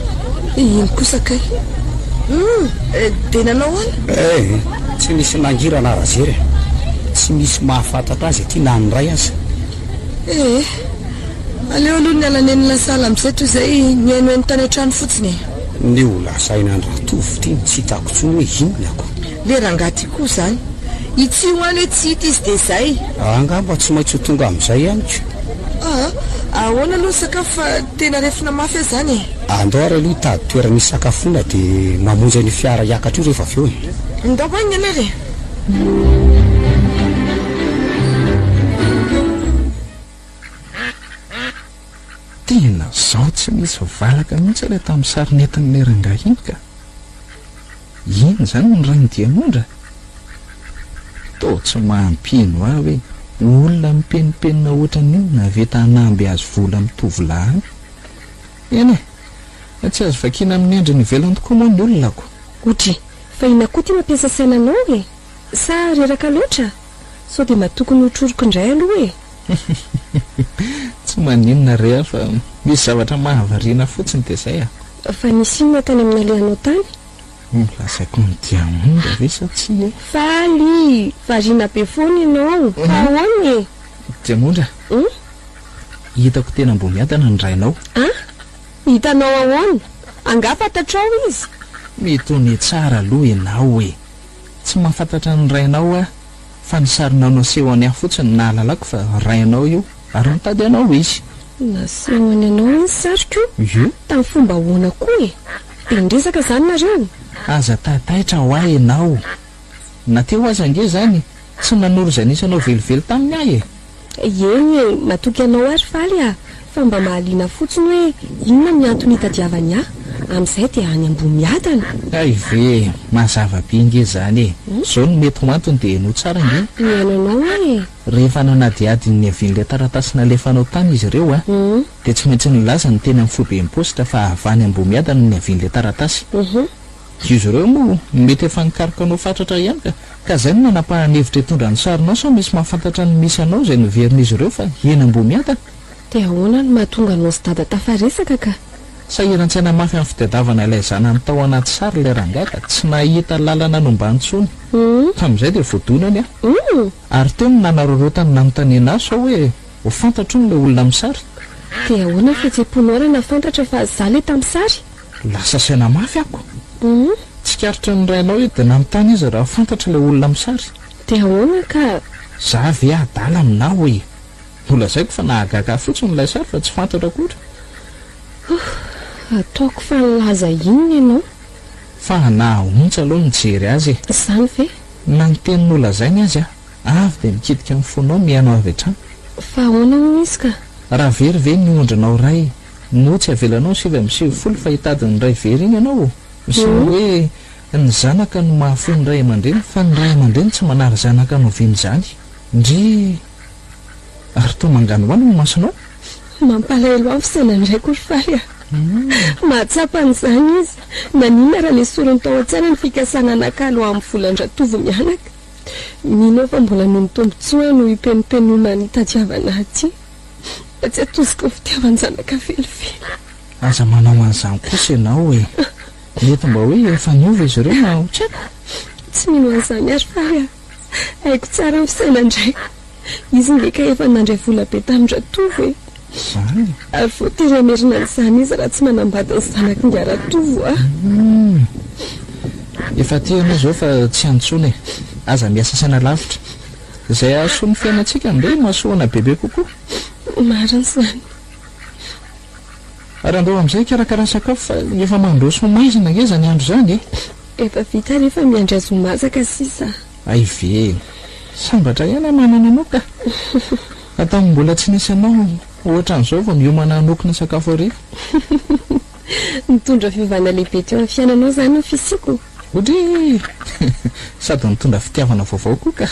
Iny kosa kay. Hum! Dia nanao ahoana?
Eh! Tsy misy nangirana Razery e! Tsy misy mahafantatra azy aty na ny iray aza.
Eh! Aleo aloha ny alanenina sahala amin'izay toy izay nihainohaino tany an-trano fotsiny e!
Ny ho lazaina an-dRatovo ity no tsy hitako intsony hoe inona ko.
Le rangahy ty koa zany. Itsio any hoe tsy hita izy dia zay.
Angamba tsy maintsy ho tonga amin'izay ihany ko.
Aa! Ahoana aloha ny sakafo fa tena refona mafy aho zany e!
Andao ary aloha hitady toerana hisakafoana dia mamonjy an'io fiara hiakatra io rehefa avy eo e!
Ndao haingana ary e!
Tena zao tsy misy valaka mihitsy ilay tamin'ny sary nentin'ilay rangahy iny ka. Iny izany ny rain'i Diamondra? Toa tsy mampino ahy hoe olona mipenimpenina ohatran'io nahavita hanamby azy vola amin'ny tovolahy any. Eny e, tsy azo vakiana amin'ny endriny ivelany tokoa moa ny olona ko.
Oudry, fa inona koa ity mampiasa saina anao e? Sa reraka loatra? Sao dia mba tokony ho troroko indray aloha e?
Tsy maninona re aho fa misy zavatra mahavariana fotsiny dia izay a!
Fa nisy inona tany amin'ny nalehanao tany?
Nolazaiko ny diamondra ve sa tsia e?
Faly! Variana be foana ianao, fa ahoana e?
Diamondra, hitako tena Ambohimiadana ny rainao.
An? Hitanao ahoana? Angaha fantatrao izy?
Mitone tsara aloha ianao e! Tsy mahafantatra ny rainao aho fa ny sarinao nasehony ahy fotsiny no nahalalako fa rainao io ary mitady anao izy.
Nasehony anao hoe ny sariko?
Ie.
Tamin'ny fomba ahoana koa e? Dia niresaka izany nareo?
Aza taitaitra hoa ianao. Na teo aza ange izany tsy nanoro izay nisy anao velively taminy aho e.
Eny e, matoky anao aho ry Faly a! Fa mba mahaliana fotsiny hoe inona ny antony hitadiavany ahy? Amin'izay dia any Ambohimiadana.
Hay ve! Mazava be nge izany e! Izao no mety ho antony dia henoy tsara nge.
Mihaino anao aho e!
Rehefa nanadihady ny niavian'ilay taratasy nalefanao tany izy ireo dia tsy maintsy nilaza ny teny amin'ny foibem-paositra fa avy any Ambohimiadana no niavian'ilay taratasy. Izy ireo moa mety efa nikaroka anao fatratra ihany ka. Ka izay no nanapahany hevitra hitondra ny sarinao sao misy mahafantatra ny misy anao izay noverin'izy ireo fa eny Ambohimiadana.
Dia ahoana no mahatonga anao sy dada tafaresaka ka?
Sahiran-tsaina mafy amin'ny fitadiavana ilay zanany tao anaty sary ilay rangahy ka tsy nahita lalana nombany intsony. Tamin'izay dia voadonany aho. Ary teo no nanararaotany nanontaniana ahy sao hoe ho fantatro hono ilay olona amin'ny sary.
Dia ahoana ny fihetseham-ponao raha nahafantatra fa izaho ilay tamin'ny sary?
Lasa saina mafy ako. Tsikaritry ny rainao io dia nanontany izy raha fantatro ilay olona amin'ny sary.
Dia ahoana ka?
Za ve adala aminao e? Nolazaiko fa nahagaga ahy fotsiny ilay sary fa tsy fantatro akory.
Ouh! Ataoko fa nilaza inona ianao?
Fa nahaontsa aloha nijery azy e!
Izany ve?
Na ny teny nolazainy aza, avy dia mikitika amin'ny fonao mihaino avy hatrany.
Fa ahoana hono izy ka?
Raha very ve ny ondrinao iray, moa tsy avelanao ny 99 fa hitady ny iray very iny ianao? Sy ny hoe ny zanaka no mahafoy ny ray aman-dreny fa ny ray aman-dreny tsy manary zanaka noviana izany. Ndry! Ary toa manganohano ny masonao?
Mampalahelo ahy ny fisainandraiko ry Faly a! Mahatsapa an'izany izy. Naninona raha nesoriny tao an-tsaina ny fikasana hanakalo amin'ny volan-dRatovo mianaka? Mino aho fa mbola noho ny tombontsoa no ipenimpenonany hitadiavana ahy aty, fa tsy atosiko ny fitiavan-janaka velively.
Aza manao an'izany kosa ianao e! Mety mba hoe efa niova izy ireo na tsy haiko.
Tsy mino an'izany aho ry Faly a! Haiko tsara ny fisainan-draiko. Izy nge ka efa nandray vola be tamin-dRatovo e!
Izany?
Ary voatery hamerina an'izany izy raha tsy manambady ny zanak'ingahy Ratovo a!
Humm! Efa aty ianao izao fa tsy any intsony e! Aza miasa saina lavitra. Izay hahasoa ny fiainantsika andeha himasohana bebe kokoa.
Marina izany.
Ary andao amin'izay hikarakara ny sakafo fa efa mandroso maizina ange izany andro izany e!
Efa vita ary efa miandry azy ho masaka sisa.
Hay ve e! Sambatra ihany aho manana anao ka! Fa tamin'ny mbola tsy nisy anao ohatran'izao vao miomana hanokona sakafo hariva.
Nitondra fiovana lehibe teo amin'ny fiainanao izany ny fisiako?
Odryy! Sady nitondra fitiavana vaovao koa ka!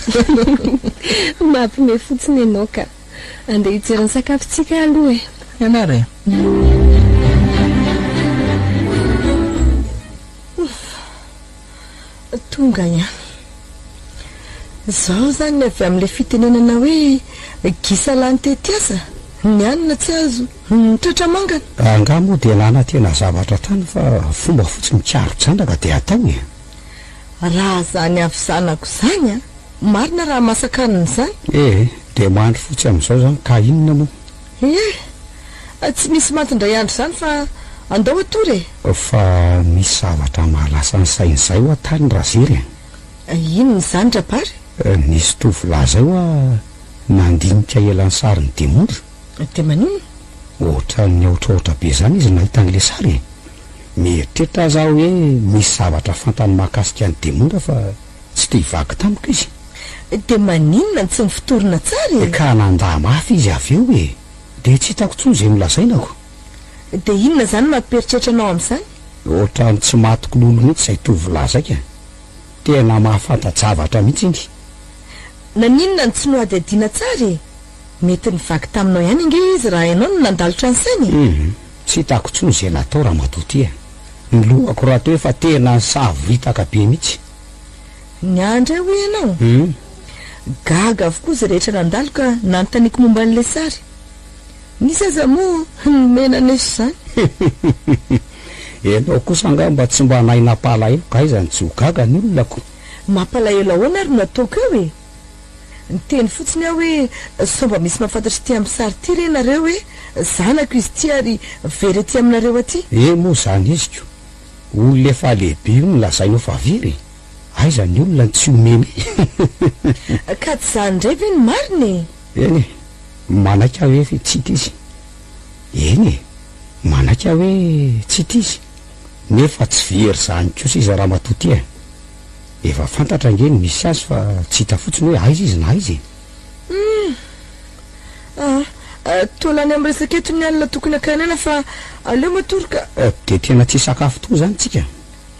Mampime fotsiny ianao ka! Andeha hijery ny sakafontsika aloha e!
Eny ary e!
Ouf! Tonga ihany. Izao izany ny avy amin'ilay fitenenana hoe gisa lany tetiasa, ny hanina tsy azo, ny tratra mangana.
Angaha moa dia nanantena zavatra tany fa fomba fotsiny mikaro-janaka dia atao e!
Raha izany avy zanako izany an! Marina raha masaka hanina izany?
Ee, dia mandry fotsy amin'izao izany ka inona moa?
Ee, tsy misy maty indray andro izany fa andao hatory e!
Fa misy zavatra mahalasa ny saina izay hoa tany Razery a!
Inona izany Rabary?
Nisy tovolahy izay hoa nandinika ela ny sarin'i Demondra.
Dia maninona?
Ohatran'ny nihaotrahotra be izany izy nahita an'ilay sary e! Mieritreritra aza aho hoe misy zavatra fantany mahakasika an'i Demondra fa Tsy te hivaky tamiko izy.
Dia maninona no tsy nifotorina tsara e?
Ka nandà mafy izy avy eo e! Dia tsy hitako intsony izay nolazainako.
Dia inona izany no mampieritreritra anao amin'izany?
Ohatran'ny tsy matoky lolo mihitsy izay tovolahy izay ka! Tena mahafanta-javatra mihitsy iny.
Naninona no tsy nohadihadiana tsara e? Mety nivaky taminao ihany ange izy raha ianao no nandalotra ny sainy e!
Hum, tsy hitako intsony izay natao ramatoa ty a! Ny lohako rahateo efa tena nisavoritaka be mihitsy.
Ny ahy indray hoy ianao?
Hum.
Gaga avokoa izay rehetra nandalo ka nanontaniako momba an'ilay sary. Nisy aza moa nomena neso izany.
Ianao kosa angamba tsy mba nahay nampalahelo ka aiza no tsy ho gaga ny olona ko.
Mampalahelo ahoana ary no ataoko eo e? Niteny fotsiny aho hoe sao mba misy mahafantatra ity amin'ny sary ity re nareo hoe zanako izy ity ary very aty aminareo aty.
Eh moa izany izy ko. Olona efa lehibe io no lazainao fa very e! Aiza ny olona no tsy ho meme?
Ka tsy izany indray ve no marina e?
Eny e! Manaiky aho hoe tsy hita izy. Eny e! Manaiky aho hoe tsy hita izy. Nefa tsy very izany kosa izy ramatoa ty e! Efa fantatra ange ny misy azy fa tsy hita fotsiny hoe aiza izy na aiza e!
Hum! Ah! Toa lany amin'ny resaka eto ny alina tokony hakana aina fa aleo matory ka.
Dia tena tsy hisakafo tokoa izany tsika?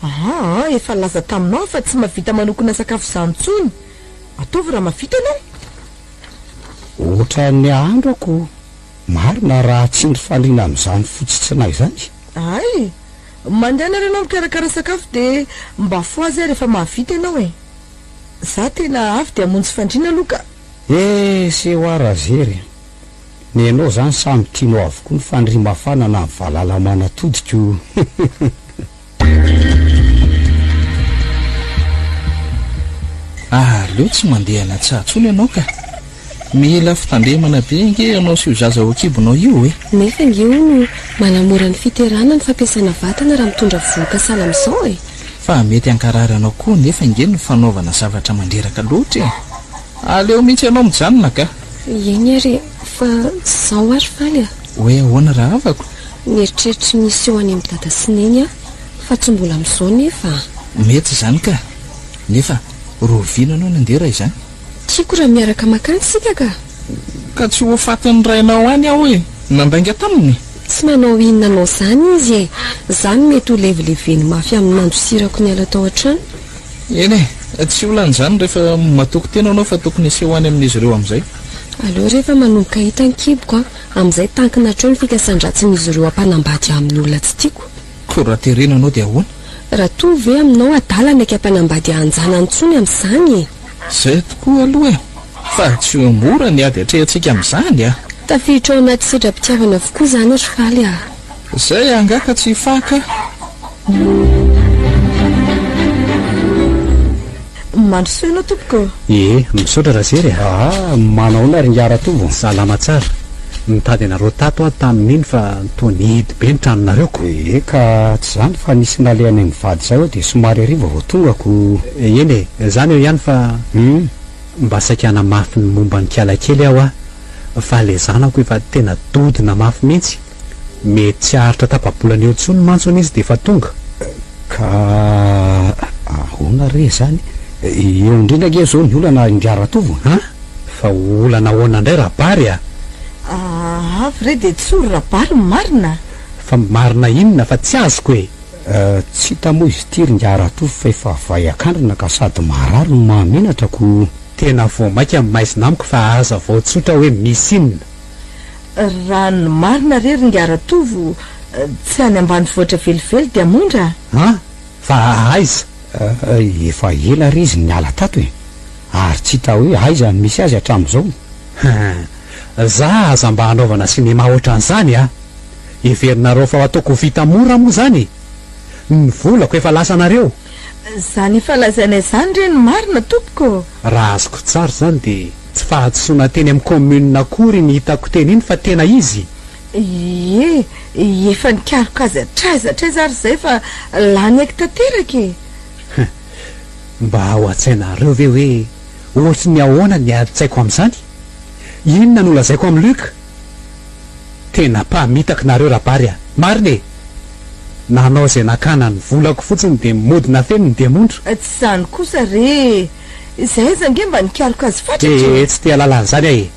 Aa, efa nilaza taminao aho fa tsy mahavita manokana sakafo izany intsony. Ataovy raha mahavita ianao.
Ohatran'ny ahandro ako. Marina raha tsindry fandriana amin'izany fotsy tsy nahy izany.
Hay! Mandehana ary ianao mikarakara sakafo dia mba fohazy aho rehefa mahavita ianao e! Za tena avy dia hamonjy fandriana aloha ka.
Eh! Seho Razery a! Nenao zany samy tianao avokoa ny fandriamafana na ny valala aman'atody ko!
Aleo tsy mandeha any an-tsaha intsony ianao ka! Mila fitandremana be ange ianao sy io zaza ao an-kibonao io e!
Nefa ange hono manamora ny fiterahana ny fampiasana vatana raha mitondra vohoka sahala amin'izao e!
Fa mety hankarary anao koa nefa ange ny fanaovana zavatra mandreraka loatra e! Aleo mihitsy ianao mijanona ka!
Eny ary e! Fa zao ary Faly a!
Hoe ahoana rahavako?
Nieritreritry ny hiseho any amin'i Dada sy Neny aho, fa tsy mbola amin'izao nefa a!
Mety izany ka! Nefa roviana ianao no handeha raha izany?
Tiako raha miaraka makany isika ka!
Ka tsy ho fatin'ny rainao any aho e! Nandainga taminy?
Tsy manao inona anao izany izy e! Za no mety ho levileveny mafy amin'ny nandosirako niala tao an-trano.
Eny e! Tsy olana izany rehefa matoky tena ianao fa tokony hiseho any amin'izy ireo amin'izay.
Aleo rehefa manomboka hita ny kiboko an! Amin'izay tankina hatreo ny fikasan-dratsin'izy ireo hampanambady ahy amin'ny olona tsy tiako.
Koa raha terena ianao dia ahoana?
Raha toa ve aminao adala ny haika-mpanambady ahy an-janany intsony amin'izany e?
Izay tokoa aloha e! Fa tsy ho mora ny ady atrehantsika amin'izany a!
Tafiditra ao anaty sedram-pitiavana avokoa izany ry Faly a!
Izay angaha ka tsy hifaka?
Mandrosoa ianao tompoko.
Ie, misaotra Razery a!
Aa, manahoana ry ingahy Ratovo?
Salama tsara. Nitady anareo tato aho tamin'iny fa toa nihidy be ny tranonareo ko.
Ie ka, tsy izany fa nisy nalehanay mivady izay aho dia somary hariva vao tonga ko.
Eny e, izany eo ihany fa mba saika hanamafy ny momba an'i Kialakely aho a, fa ilay zanako efa tena dodona mafy mihitsy. Mety tsy haharitra tapa-bolana eo intsony mantsy hono izy dia efa tonga.
Ka ahoana re izany? Eo indrindra ange izao ny olana ingahy Ratovo a!
An? Fa olana ahoana indray Rabary a?
Avy re dia tsory Rabary ny marina.
Fa marina inona fa tsy azoko e!
Tsy hita moa izy ity ry ingahy Ratovo fa efa vay an-kandrina ka sady marary no mahamenatra ko.
Tena vao mainka maizina amiko fa aza vao tsotra hoe misy inona.
Raha ny marina re ry ingahy Ratovo, tsy any ambanivohitra velively Diamondra a!
An! Fa aiza?
Efa ela re izy niala tato e! Ary tsy hita hoe aiza no misy azy hatramin'izao.
Hein! Za aza mba hanaovana sinema ohatran'izany a! Heverinareo fa ataoko ho vita mora moa izany e? Ny volako efa lasanareo!
Izany efa lazainay izany re no marina tompoko!
Raha azoko tsara izany dia tsy fahadisoana teny amin'ny commune akory iny hitako teny iny fa tena izy?
Ie, efa nikaroka azy hatraiza hatraiza ary izay fa lany aiky tanteraka e!
Hein! Mba ao an-tsainareo ve hoe ohatry ny ahoana ny adin-tsaiko amin'izany? Inona no lazaiko amin'i Luc? Tena mpamitaka nareo Rabary a! Marina e! Nanao izay nakana ny volako fotsiny dia mody nafeniny ny diamondra.
Tsy izany kosa re e! Izay aza ange mba nikaroka azy fatratra e!
Ee, tsy te halala an'izany aho e!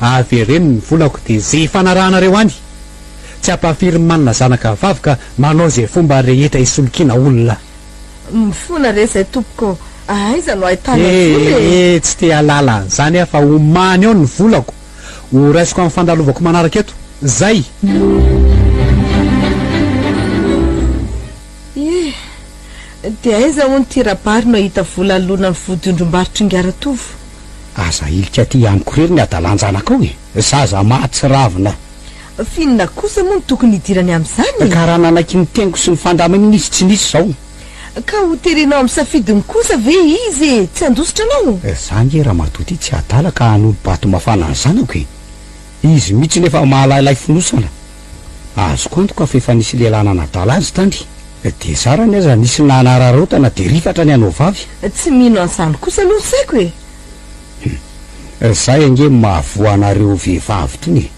Avereno ny volako dia ze ifanarahanareo any! Tsy ampahafirin'ny manana zanaka vavy ka manao izay fomba rehetra hisolokiana olona.
Mifona re izay tompoko, aiza no ahitana vola
e! Ee, tsy te halala an'izany aho fa omany eo ny volako! Ho raisiko amin'ny fandalovako manaraka eto. Zay!
Ie! Dia aiza hono ity Rabary no hahita vola hanoloana ny vodiondrim-barotr'i Ingahy-Ratovo?
Aza ahilika aty amiko irery ny hadalan-janakao e! Zaza mahatsiravina!
F'inona kosa moa no tokony hidirany amin'izany e?
Ka raha nanaiky ny teniko sy ny fandaminana izy tsy nisy izao.
Ka ho terenao amin'ny safidiny kosa ve izy e? Tsy handositra anao?
Za nge ramatoa ity tsy adala ka hanolo-bato mafana ny zanako e! Izy mihitsy nefa mahalahilahy fonosana. Azoko antoka fa efa nisy lehilahy nanadala azy tany. Dia zarany aza nisy nanararaotana dia rifatra ny anao vavy.
Tsy mino an'izany kosa aloha ny saiko e!
Hum. Zay ange mahavoa anareo vehivavy tony e!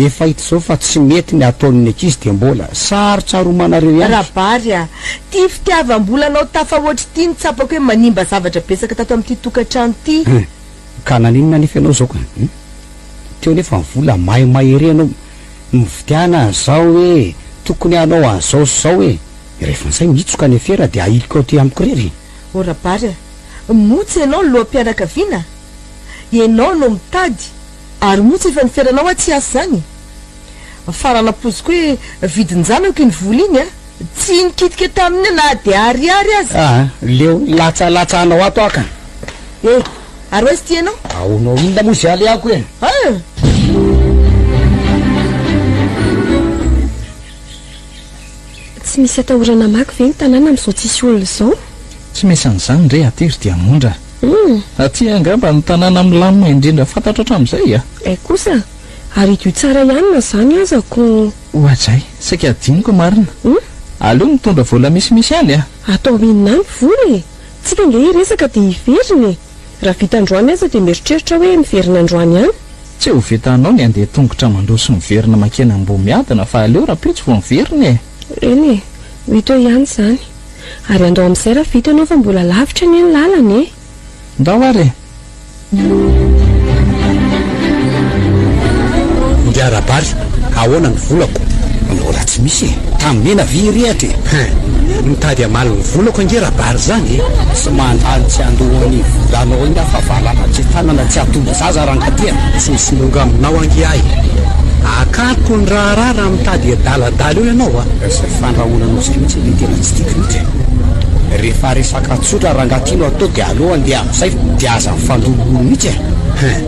Efa hita izao fa tsy mety ny ataon'ny ankizy dia mbola sarotsaromanareo ihany.
Rabary a! Ty fitiavam-bolanao tafahoatra ity no tsapako hoe manimba zavatra betsaka tato amin'ity tokantrano ity.
Hum! Ka naninona anefa ianao izao ka? Hum! teo nefa ny vola maimay ery ianao mividiana an'izao e, tokony hanao an'izao sy izao e. Rehefa izay mihitsoka ny afera dia ahiliko aty amiko irery.
O Rabary a! Moa tsy ianao no loham-pianakaviana? Ianao no mitady ary moa tsy efa niferanao aho tsy hiasa izany? Fa raha nampoiziko hoe vidin-janako iny vola iny a! Tsy nikitika taminy na dia ariary aza.
Aa! Leo latsalatsa anao ato aho ka!
Eh! Ary ho aiza ity ianao?
Ahoanao inona moa izay alehako e?
Ah!
Tsy misy atahorana hamaky ve ny tanàna amin'izao tsisy olona izao?
Tsy misy an'izany re aty ry Diamondra.
Hum.
Aty angamba ny tanàna milamina indrindra fantatro hatramin'izay a!
Eh kosa! Ary idio tsara ihany na izany aza ko.
Oadray, saika adinoko marina.
Hum.
Aleo mitondra vola misimisy ihany a!
Atao inona any vola e! Tsika ange hiresaka dia hiverina e! Raha vita androany aza dia mieritreritra hoe miverina androany ihany.
Tsy ho vitanao ny handeha tongotra mandroso miverina mankeny Ambohimiadana fa aleo rahampitso vao miverina e!
Eny e! Ho hita eo ihany izany. Ary andao amin'izay raha vita ianao fa mbola lavitra anie ny lalana e!
Ndao ary e!
Ingahy Rabary, ahoana ny volako?
Mbola tsy misy e! Tamin'ny mena ve hirehatra e?
Hein! Mitady hamaly ny volako ange Rabary izany e!
Tsy mandany tsy handoa ny volanao iny aho fa valala tsy tanana tsy hatombo zaza rangahy a!
Tsy misongonga aminao ange aho e! Akariko ny raharaha raha mitady hiadaladala eo ianao a!
Izay fandrahonanao izay mihitsy anie tena tsy tiako mihitsy e! Rehefa resaka tsotra rangahy ty no atao dia aleo andeha amin'izay dia aza mifandolololo mihitsy e!
Hein!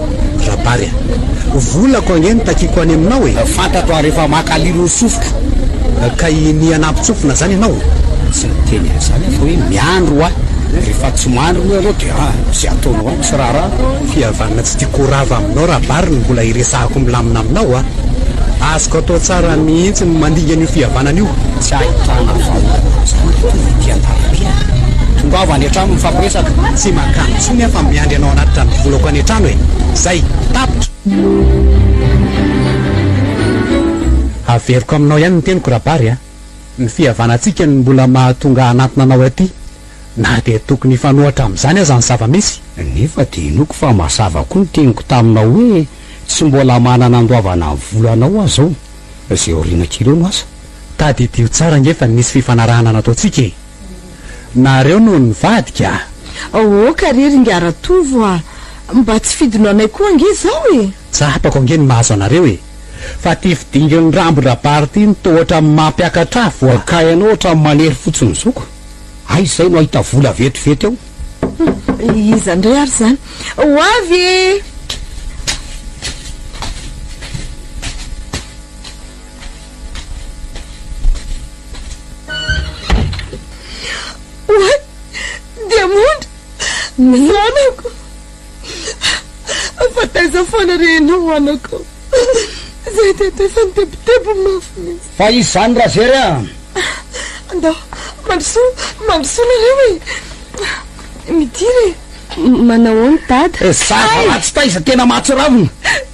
Rabary a! Volako ange no takiako any aminao e!
Fantatro ary efa maka lilo ny sofiko.
Ka hinia hanampin-tsofina izany ianao?
Tsy niteny an'izany aho fa hoe miandry hoa! Rehefa tsy mandry moa ianao dia izay ataonao any tsy raharaha.
Fihavanana tsy tiako ho rava aminao Rabary no mbola iresahako milamina aminao a! Azoko atao tsara mihitsy ny mandingana io fihavanana io.
Tsy ahitana vahaolana amin'izany ry Tovo ety an-dalambe a! Tongava any an-trano mifampiresaka.
Tsy mankany intsony aho fa miandry anao hanatitra ny volako any an-trano e! Zay! Tapitra! Averiko aminao ihany ny teniko Rabary a! Ny fihavanantsika no mbola mahatonga hanantona anao aty, na dia tokony hifanohatra amin'izany aza ny zava-misy.
Nefa dia inoako fa mazava koa ny teniko taminao hoe tsy mbola manana andoavana ny volanao aho izao, izay aoriana kely eo no asa.
Tadidio tsara ange fa nisy fifanarahana nataontsika e! Nareo no nivadika a!
Aoka re ry ingahy Ratovo a! Mba tsy fidino anay koa ange izao e!
Tsapako ange ny mahazo anareo e! Fa ty fidingin'ny rambon-drabary ty no toa ohatran'ny mampiakatra afo a!
Ka ianao ohatran'ny manery fotsiny zoko. Aiza izay no hahita vola vetivety eo?
Iza indray ary izany? Ho avy e! Oay! Diamondra! Zanako! Fa taiza foana re ianao anako? Izay teto efa nitebiteby mafy mihitsy.
Fa iza izany Razery a?
Andao, mandrosoa, mandrosoa nareo e! Midira e!
Manao ahoana Dada?
Zaza ratsy taiza tena mahatsiravina.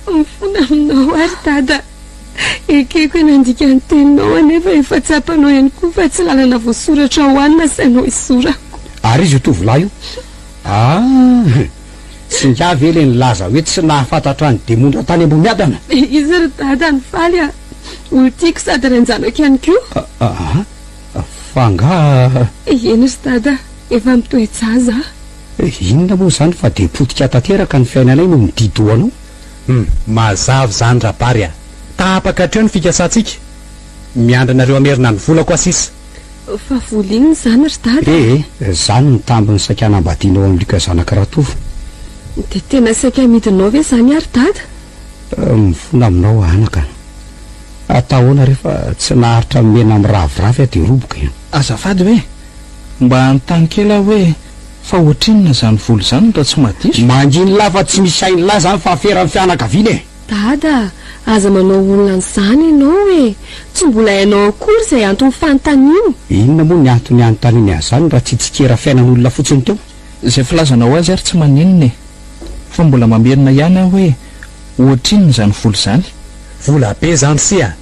Mifona aminao ary Dada. Ekeko hoe nandika ny teninao anefa efa tsapanao ihany koa fa tsy lalana voasoratra ho ahy no nasainao hisorako.
Ary iza io tovolahy io? Ah! Tsy ingahy ve ilay nilaza hoe tsy nahafantatra an'i Demondra tany Ambohimiadana?
Izy ry Dada no faly a! Olon-tiako sady rain-janako ihany koa.
Aa! Fa angaha.
Eny ry Dada, efa mitoe-jaza aho.
Inona moa izany fa dia potika tanteraka ny fiainanay no mididoha anao?
Hum! Mazava izany Rabary a! Tapaka hatreo ny fikasantsika. Miandry anareo hamerina ny volako aho sisa.
Fa vola inona izany ry Dada a?
Ee, izany ny tambin'ny saika hanambadianao an'i Luc zanak'i Ratovo.
Dia tena saika hamidinao ve izany aho ry Dada?
Mifona aminao aho anaka. Atao ahoana re fa tsy naharitra mena miraviravy aho dia roboka e.
Azafady hoe, mba hanontany kely aho hoe fa ohatrinona izany vola izany raha tsy mahadiso?
Manginy lahy fa tsy misy hain'lah izany fa aferan'ny fianakaviana e!
Dada, aza manao olona an'izany ianao e! Tsy mbola hainao akory izay anton'ny fanontaniany.
Inona moa ny antony hanontaniany an'izany raha tsy hitsikera fiainan'olona fotsiny teo?
Izay filazanao azy ary tsy maninona e! Fa mbola mamerina ihany aho hoe ohatrinona izany vola izany?
Vola be izany se a!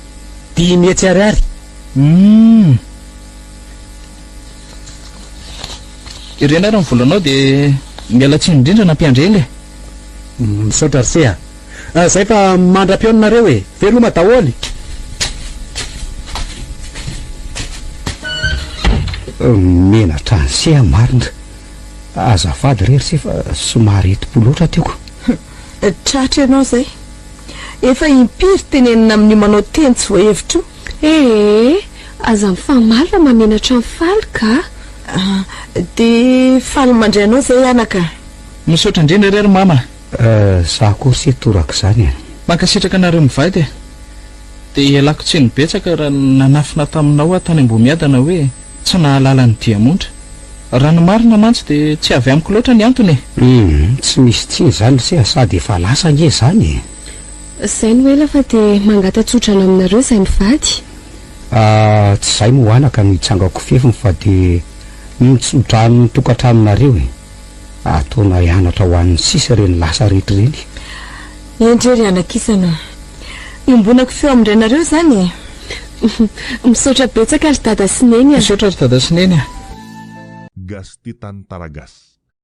500 ariary!
Humm! Ireny ary ny volanao dia miala tsiny indrindra nampiandry ela e!
Misaotra ry se a! Zay fa mandra-pihaona nareo e! Veloma daholo!
Menatra an'se aho marina. Azafady re ry se fa somary enti-po loatra teo ko.
Tratra ianao izay. Efa impiry tenenina amin'io manao teny tsy voahevitra io.
Ee, aza mifamaly fa mahamenatra ny faly ka.
Dia faly mandray anao izay anaka.
Misaotra indrindra re ry mama.
Za koa ry se torak'izany e.
Mankasitraka anareo mivady e. Dia ialako tsiny betsaka raha nanafina taminao aho tany Ambohimiadana hoe tsy nahalala an'i Diamondra. Raha ny marina mantsy dia tsy avy amiko loatra ny antony e.
Humm, tsy misy tsiny izany ry se a, sady efa lasa ange izany e.
Izay no ela fa dia mangata-tsodrano aminareo izay mivady.
Ah, tsy izay moa anaka no hitsangako fefiny fa dia mitso-drano ny tokantranonareo e. Ataonay anatra ho an'ny sisa ireny lasa rehetra ireny.
Endre ry anakisana. Iombonako feo amin-drainareo izany e!
Misaotra betsaka ry dada sy neny a!
Misaotra ry dada sy neny a!
Gasytitantaragasy.